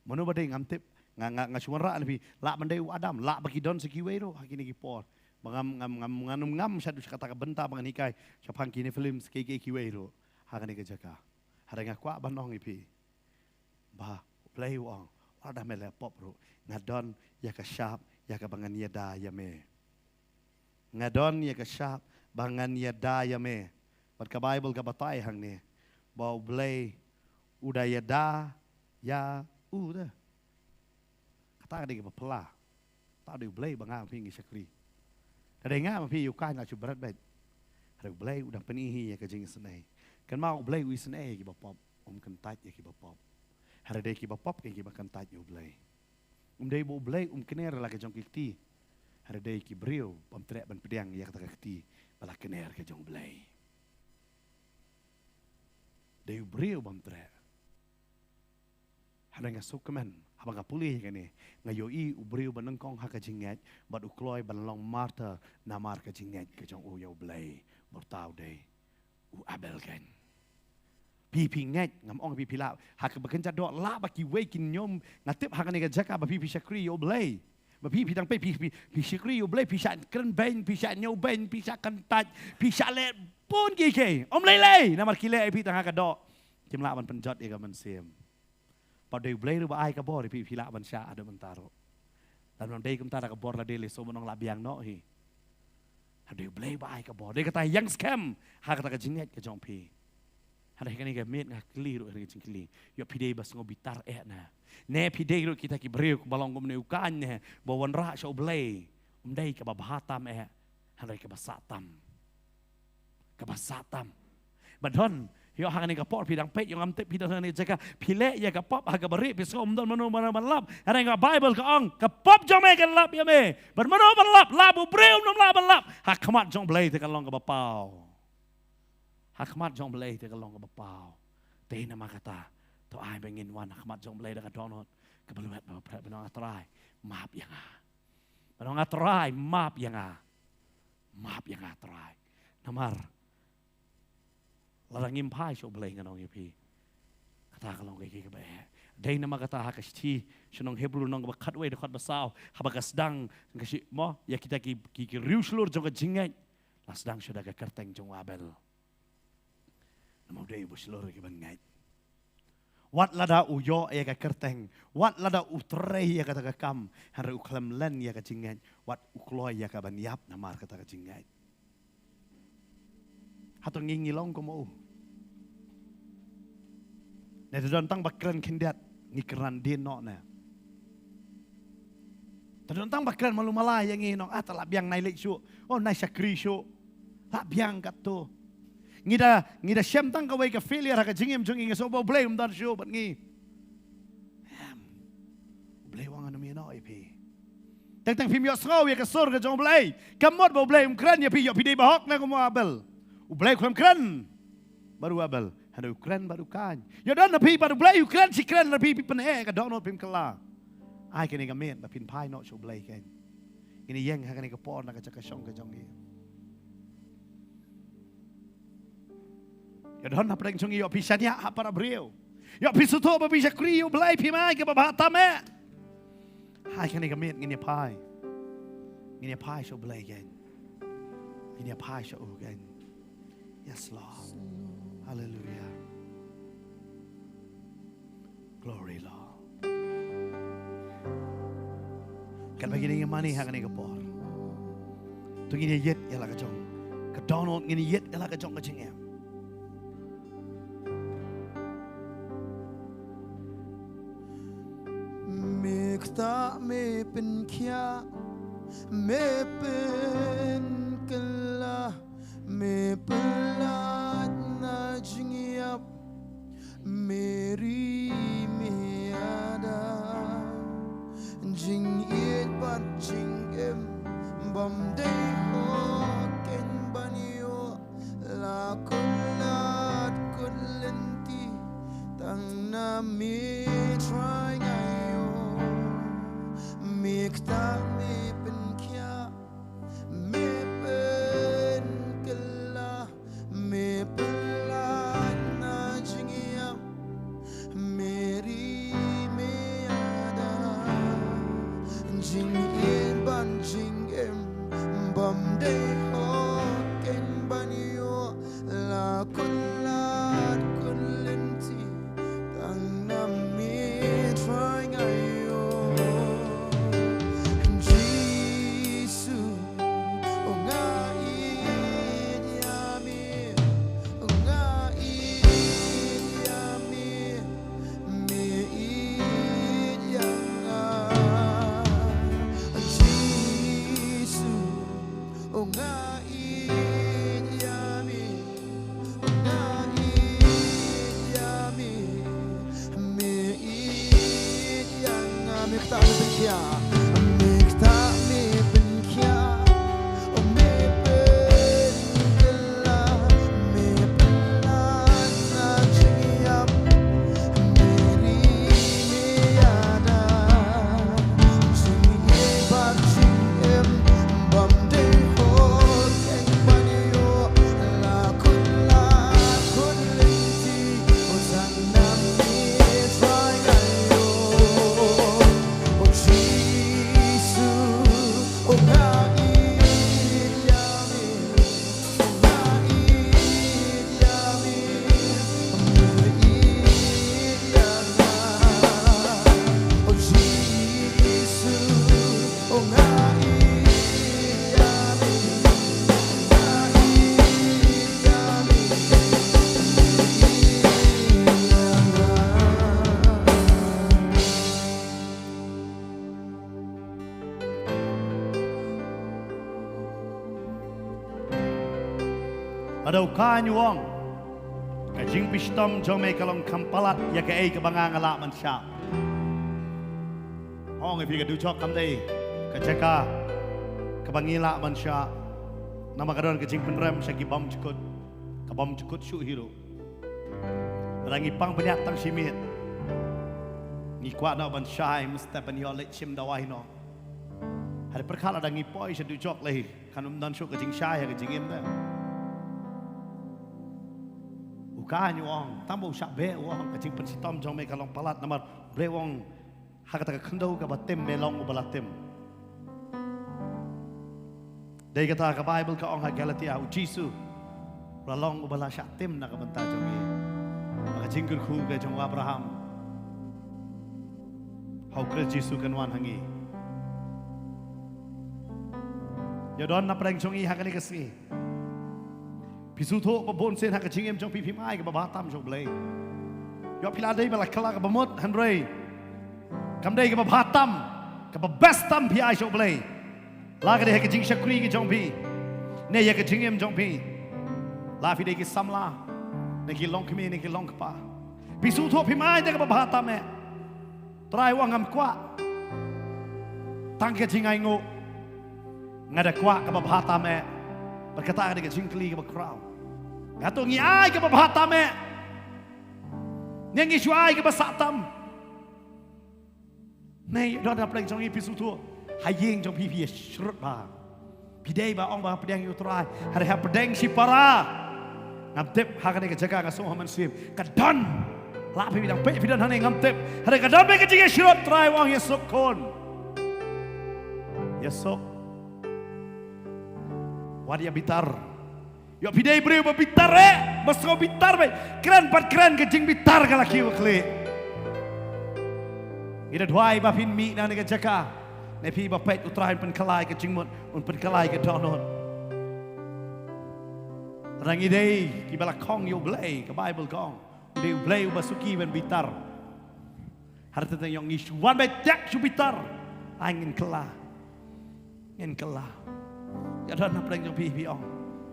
Mano ba dei ngam tip, nga nga nga shu wanrah na phi, lah ban dei u Adam, lah ba ki don sa kiwei ruh ha kine ki por. Ba ngam ngam ngam ngam ngam shadu sha kata ka bynta ba ngan hikai shaphang kine film sa kiei kiei kiwei ruh ha kane ka jaka. Hynrei nga kwah ban ong ïa phi. Ba u Blei u ong, wat lada me leh pop ruh nga don ïa ka shap ïa kaba ngan ïada ïa me. Nga don ïa ka shap ba ngan ïada ïa me. Bad ka Baibl ka batai hangne ba u Blei u da ïada ïa u te. Kata ka dei kaba phylla. Ta dei U Blei ba nga ma phi ngi shakri. Hynrei nga ma phi ïa u kaiñ la shu bret beit. Hynrei U Blei u dang pyni hi ïa ka jingisynei. Kynmaw U Blei u isynei ïa kiba pop, um kyntait ïa kiba pop. Hynrei dei kiba pop ïa kiba kyntait ïa U Blei. Um dei ba U Blei um kner la ka jong ki kti. Hynrei dei ki briew bym treh ban pdiang ïa kata ka kti ba la kner ka jong U Blei. Dei u briew bym treh. Hynrei nga sngewkmen haba nga pule ïa kane, nga ïohi u briew ba nyngkong ha ka jingngeit bad u kloi ban long martyr namar ka jingngeit ka jong u ïa U Blei. Bad uta u dei u Abel keiñ. Phi phi ngeit, ngam ong phi phi lah, ha kaba kynja doh lah ba kiwei kin ñiom, nga tip ha kane ka jaka ba phi phi shakri ïa U Blei. Ba phi phi dang peit phi phi phi shakri ïa U Blei, phi shah kren beiñ, phi shah ñiew beiñ, phi shah kyntait, phi shah leh bun kiei kiei. Ym lei lei, namar ki leh ïa phi tang ha ka doh. Kim lah ban pynjot ïa ka mynsiem. Pat dei U Blei ruh ba ai ka bor ïa phi phi lah ban shah haduh mynta ruh. Lada ym dei kumta da ka bor lade lei shu ban ong lah biang noh hi. Hynrei U Blei ba ai ka bor. Dei kata ïeng skhem ha kata ka jingngeit ka jong phi. Hynrei kane ka miet nga kylli ruh ha kane ka jingkylli. Ïoh phi dei ba sngew bitar eh na, ne phi dei ruh kita ki briew ba long kumne u kaiñ ne ba wanrah sha U Blei. Um dei kaba bha tam eh. Hynrei kaba sah tam. Kaba sah tam. Ba don, ïoh ha kane ka por phi dang peit, ïoh ngam tip phi don ha kane ka jaka, phi leh ïa ka pop ha kaba rieh, phi sngew ym don mano mano ban lap. Hynrei ka Baibl ka ong ka pop jong me kan lap ïa me. Ban mano ban lap, lap u briew um lah ban lap. Ha khmat jong U Blei te kan long kaba paw. Ha khmat jong U Blei te kan long kaba paw. Te namar kata, to ai ba ngin wan ha khmat jong U Blei da ka dohnud kaba lyndet, ba pret, ban ong, A Trai, map ïa nga. Ban ong, A Trai, map ïa nga. Map ïa nga, Trai. Namar lada ngim phai sha U Blei, ngan ong ïa phi, kata ka long kaei kaei kaba eh. Dei namar kata ha ka shithi sha ki nong Hebru lynnong kaba khatwei dkhot ba saw, haba ka sdang ka shi mo ïa kita ki, ki, ki riewshlur jong ka jingngeit, la sdang shuh da ka kyrteng jong u Abel. Namar u dei uba shlur ïa ki ban ngeit. Wat lada u ïoh ïa ka kyrteng, wat lada u trei ïa kata ka kam, hynrei u khlem len ïa ka jingngeit, wat u kloi ïa ka ban ïap namar kata ka jingngeit. Hato ngi ngi long kum u? Ne te don tang ba kren khyndiat ngi kren dien noh ne? Te don tang ba kren malu mala ïa ngi, nong, ah, te lah biang nai leit shuh. Oh, nai shakri shuh. Lah biang katto. Ngi da, ngi da shem tang kawei ka failure ha ka jingim jong ngi, ngi sngew ba U Blei um don shuh bad ngi. Em. U Blei u ong ngan ym ïehnoh ïa phi. Teng teng phim ïohsngew ïa ka sur ka jong U Blei. Ka mut ba U Blei um kren ïa phi, ïoh phi dei bahok ne kum u Abel. U Blei u khlem kren bad u Abel. Hynrei u kren bad u Kain. Ïoh don na phi bad U Blei u kren shi kren na phi, phi pyneh ka dohnud phim kylla. Ai kane ka miet ba phin phai noh sha U Blei keiñ. Ngin ïeng ha kane ka por na ka jaka shong ka jong ngi. Ïoh don hapdeng jong ngi, ïoh phi shaniah ha para briew. Ïoh phi sngewthuh ba phi shakri ïa U Blei, phim ai kaba bha tam eh. Hai kane ka miet ngin ïa phai. Ngin ïa phai sha U Blei keiñ. Ngin ïa phai sha u keiñ. Yes, Lord. Hallelujah. Glory, Lord. Katba ngin ïa mane ha kane ka por, to ngin ïa ïeit ïa la ka jong ka dohnud, ngin ïa ïeit ïa la ka jong ka jingim. Me ktah, me pynkhiah, me pynkylla, me pyllait na jingïap, me ri, me ïada. Jingïeit bad jingim bym dei hok keiñ ban ïoh, la kut lad kut lynti tang na me Trai nga ïoh. Me ktah, me pynkhiah, me pyn Lada u Kain u ong, ka jingpynshitom jong me ka long kham palat ïa kaei kaba nga nga lah ban shah. Ong ïa phi ka dujok kam dei ka jaka kaba ngi lah ban shah. Namar ka don ka jingpynrem sha ki bymjukut, ka bymjukut shuh hi ruh. Lada ngi pang bniat tang shi miet, ngi kwah noh ban shai mynstep ban ïoh leit shim dawai noh. Hynrei pyrkhat lada ngi poi sha dujok lei, kan ym don shuh ka jingshai ha ka jingim te. U Kain u ong, tang ba u shah beh u ong, ka jingpynshitom jong me ka long palat namar Blei u ong, ha kata ka khyndew kaba tim me long uba la tim. Dei kata ka Baibl ka ong ha Galatia, u Jisu u la long uba la shah tim na ka bynta jong ngi. Ba ka jingkyrkhu ka jong u Abraham ha u Khrist Jisu kan wan ha ngi. Ïa don na pdeng jong ngi ha kane ka sngi. Phi sngewthuh ba bun sien ha ka jingim jong phi phim ai kaba bha tam sha u Blei. Ïoh phi la dei ba la kylla kaba mut hynrei kam dei kaba bha tam, kaba best tam phi ai sha u Blei. La ka dei ha ka jingshakri ka jong phi, ne ïa ka jingim jong phi. La phi dei ki samla, ne ki longkmie, ne ki longkpa. Phi sngewthuh phim ai te kaba bha tam eh. Trai u ong ngam kwah tang ka jingainguh, nga da kwah kaba bha tam eh. Bad kata ka dei ka jingkylli kaba khraw. Hato ngi ai kaba bha tam eh, ne ngi shu ai kaba sah tam? Ne don na pdeng jong ngi phi sngewthuh, ha ïing jong phi phi ïa shrut bha. Phi dei ba ong ba ha pdeng ïa u Trai, hynrei ha pdeng shipara. Ngam tip ha kane ka jaka nga sngew ha mynsiem ka don. La phi dang peit phi don hangne ngam tip, hynrei ka don beit ka jingïasyrut. Trai u ong ïasuk khun, ïasuk. Wat ïa bitar. Ïoh phi dei briew ba bitar eh, ba sngew bitar beit. Kren pat kren ka jingbitar ka la kiew khlieh. Ngi da duwai ba phin mih na kane ka jaka. Ne phi ba peit u Trai un pynkylla ïa ka jingmut, un pynkylla ïa ka dohnud. Tang ngi dei kiba la khong ïa u Blei, ka Baibl ka ong. Dei u Blei uba suki ban bitar. Hynrei tang ïoh ngi shu wan beit tiak shu bitar. Ai ngin kylla. Ngin kylla. Ïa don na pdeng jong phi phi ong,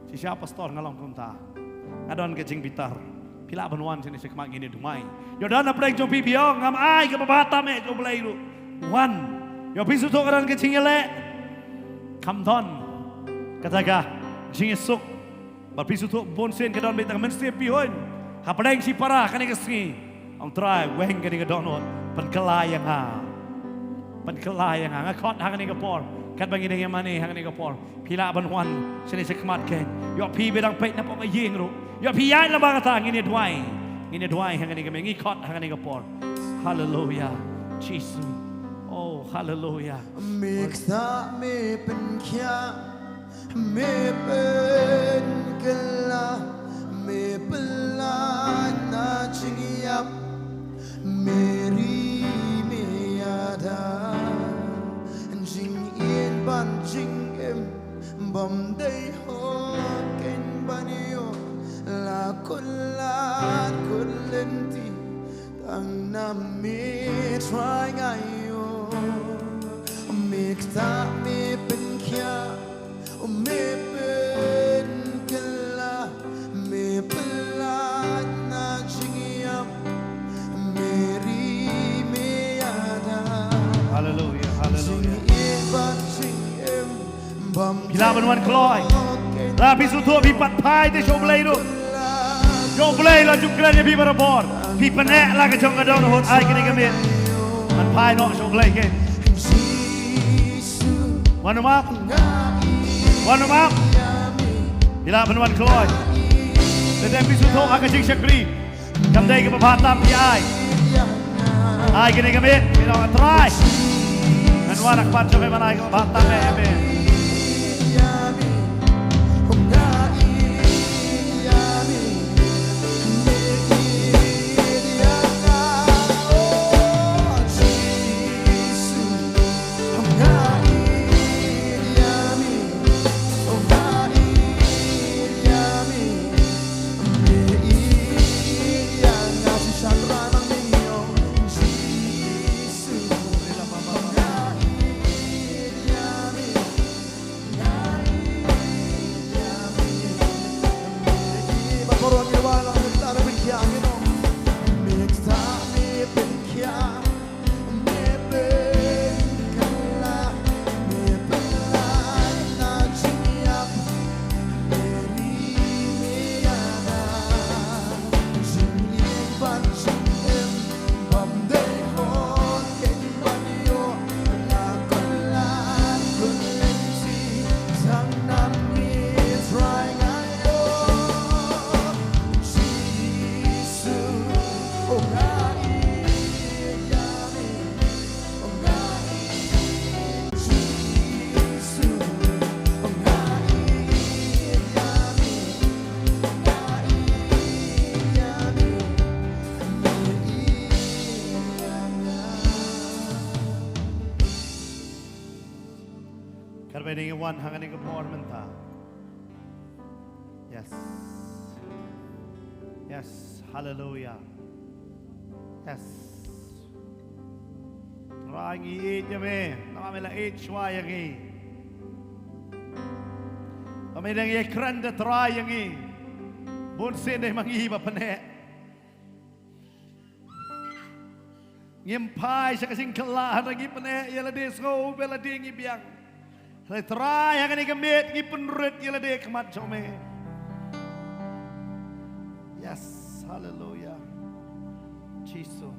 shisha pastor nga long kumta. Nga don ka jingbitar. Phi lah ban wan shane shakhmat ngin ïa duwai. Ïa don na pdeng jong phi phi ong ngam ai kaba bha tam eh sha u Blei ruh. Wan. Ïoh phi sngewthuh ka don ka jingïaleh. Kham don kata ka jingïasuk. Bad phi sngewthuh bun sien ka don beit tang mynsiem phi hun. Ha pdeng shipara kane ka sngi. Ong Trai weng kane ka dohnud. Pynkylla ïa nga. Pynkylla ïa nga. Nga khot ha kane ka por. Katba ngi dang ïa mane ha kane ka por. Phi lah ban wan shane shakhmat kein. Ïoh phi ba dang peit na pdeng ka ïing ruh. Ïoh phi ïaid lyngba kata ngin ïa duwai. Ngin ïa duwai ha kane ka miet, ngi khot ha kane ka por. Haleluya. Jisu. Oh, haleluya. Me ksa me pynkhiah. Me pynkylla, me pynlait na jingïap, me ri me ïada. Jingïeit bad jingim bym dei hok kein ban ïoh, la kut lad kut lynti. Tang na me Trai nga ïoh, me ktah me pynkhiah, me pynkylla, me pynlait na jingïap, me ri me ïada. Haleluya, haleluya. Jingïeit bad jingim. Phi lah ban wan kloi. Lada phi sngewthuh phi pat phai te sha U Blei ruh. Sha U Blei la ju kren ïa phi barabor. Phi pyneh la ka jong ka dohnud, ai kane ka miet. Ban phai noh sha U Blei kein. Wan ym ap. Wan ym ap. Phi lah ban wan kloi. Lada phi sngewthuh ha ka jingshakri. Kam dei kaba bha tam phi ai. Ai kane ka miet, phi ong Trai, ngan wan ha khmat jong me ban ai kaba bha tam eh, amen. Wan ha kane ka por mynta. Yes. Yes. Hallelujah. Yes. Trai, ngi ïeit ïa me. Namar me la ïeit shuwa ïa ngi. Ba me dang ïakren da Trai ïa ngi. Bun sien dei ma ngi ba pyneh. Ngim phai sha ka jingkylla, hynrei ngi pyneh ïa lade, sngew ba lade ngi biang. Hynrei Trai, ha kane ka miet ngi pynrit ïa lade khmat jong me. Yes, hallelujah. Jisu.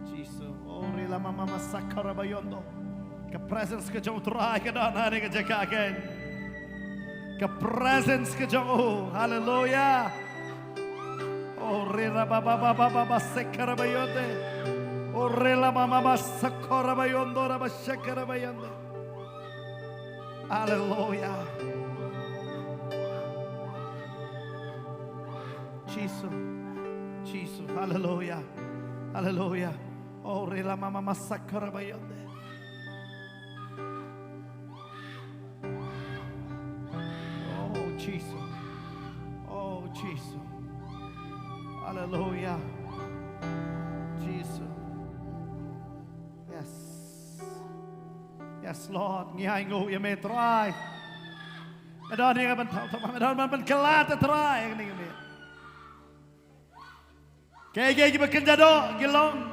Jisu. Oh, rila mama masakara bayondo. Ka presence ka jong Trai ka don ha kane ka jaka, kan. Ka presence ka jong u. Hallelujah. Oh, rila baba baba baba sekara bayonde. Oh, rila mama masakara bayondo, raba sekara bayonde. Hallelujah. Jisu. Jisu. Hallelujah. Hallelujah. Oh, rila mama masakara bayonde. Oh, Jisu. Oh, Jisu. Hallelujah. Jisu. Yes. Yes, Lord. Ngi ainguh ïa me, Trai. Me don ïa ka ban thaw thaw, me don ban pynkylla, Trai, ïa kane ka miet. Kiei kiei kiba kynja doh ki long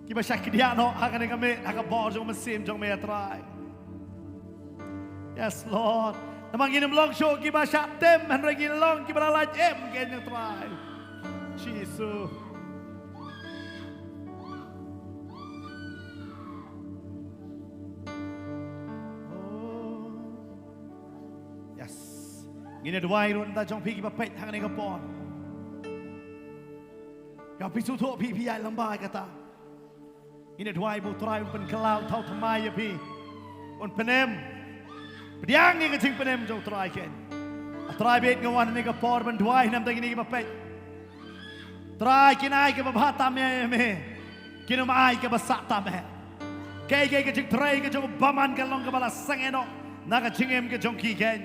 kiba shah kdiah noh ha kane ka miet, ha ka bor jong u Mynsiem jong me, Trai. Yes, Lord. Namar ngin ym long shuh kiba shah tim, hynrei ngin long kiba la lait im, keiñ, Trai. Jisu. Oh. Yes. Ngin ïa duwai ruh na ka bynta jong phi kiba peit ha kane ka por. Ïa phi sngewthuh phi, phi ïaid lem bad kata. Ngin ïa duwai ba u Trai un pynkylla, un thaw thymmai ïa phi. Un pynim. Pdiang ïa ka jingpynim jong u Trai, keiñ. A Trai bad, nga wan ha kane ka por ban duwai na ka bynta kine kiba peit. Trai, kin ai kaba bha tam ïa me. Kin ym ai kaba sah tam eh. Kaei kaei ka jingtrei ka jong u bymman kan long kaba la sangeh noh na ka jingim ka jong ki, keiñ.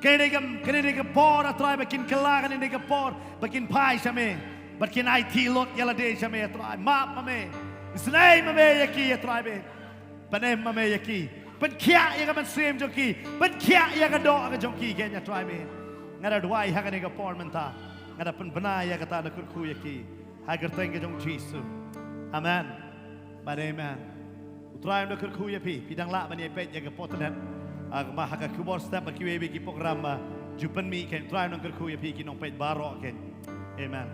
Kane ka, kane ka por, A Trai, ba kin kylla, kane ka por ba kin phai sha me, ba kin aiti lut ïa lade sha me, A Trai. Map ma me. Isynei ma me ïa ki, A Trai, bad pynim ma me ïa ki. Pynkhiah ïa ka mynsiem jong ki. Pynkhiah ïa ka doh ka jong ki, keiñ, A Trai, bad nga da duwai ha kane ka por mynta, nga da pynbna ïa kata, da kyrkhu ïa ki ha ka kyrteng ka jong u Jisu. Amen. Bad amen. U Trai un da kyrkhu ïa phi. Phi dang lah ban ïa peit ïa ka portalet, ah, ma ha ka khubor step bad kiwei kiwei ki program, ah, ju pynmih, keiñ. U Trai un da kyrkhu ïa phi ki nongpeit baroh, keiñ. Amen.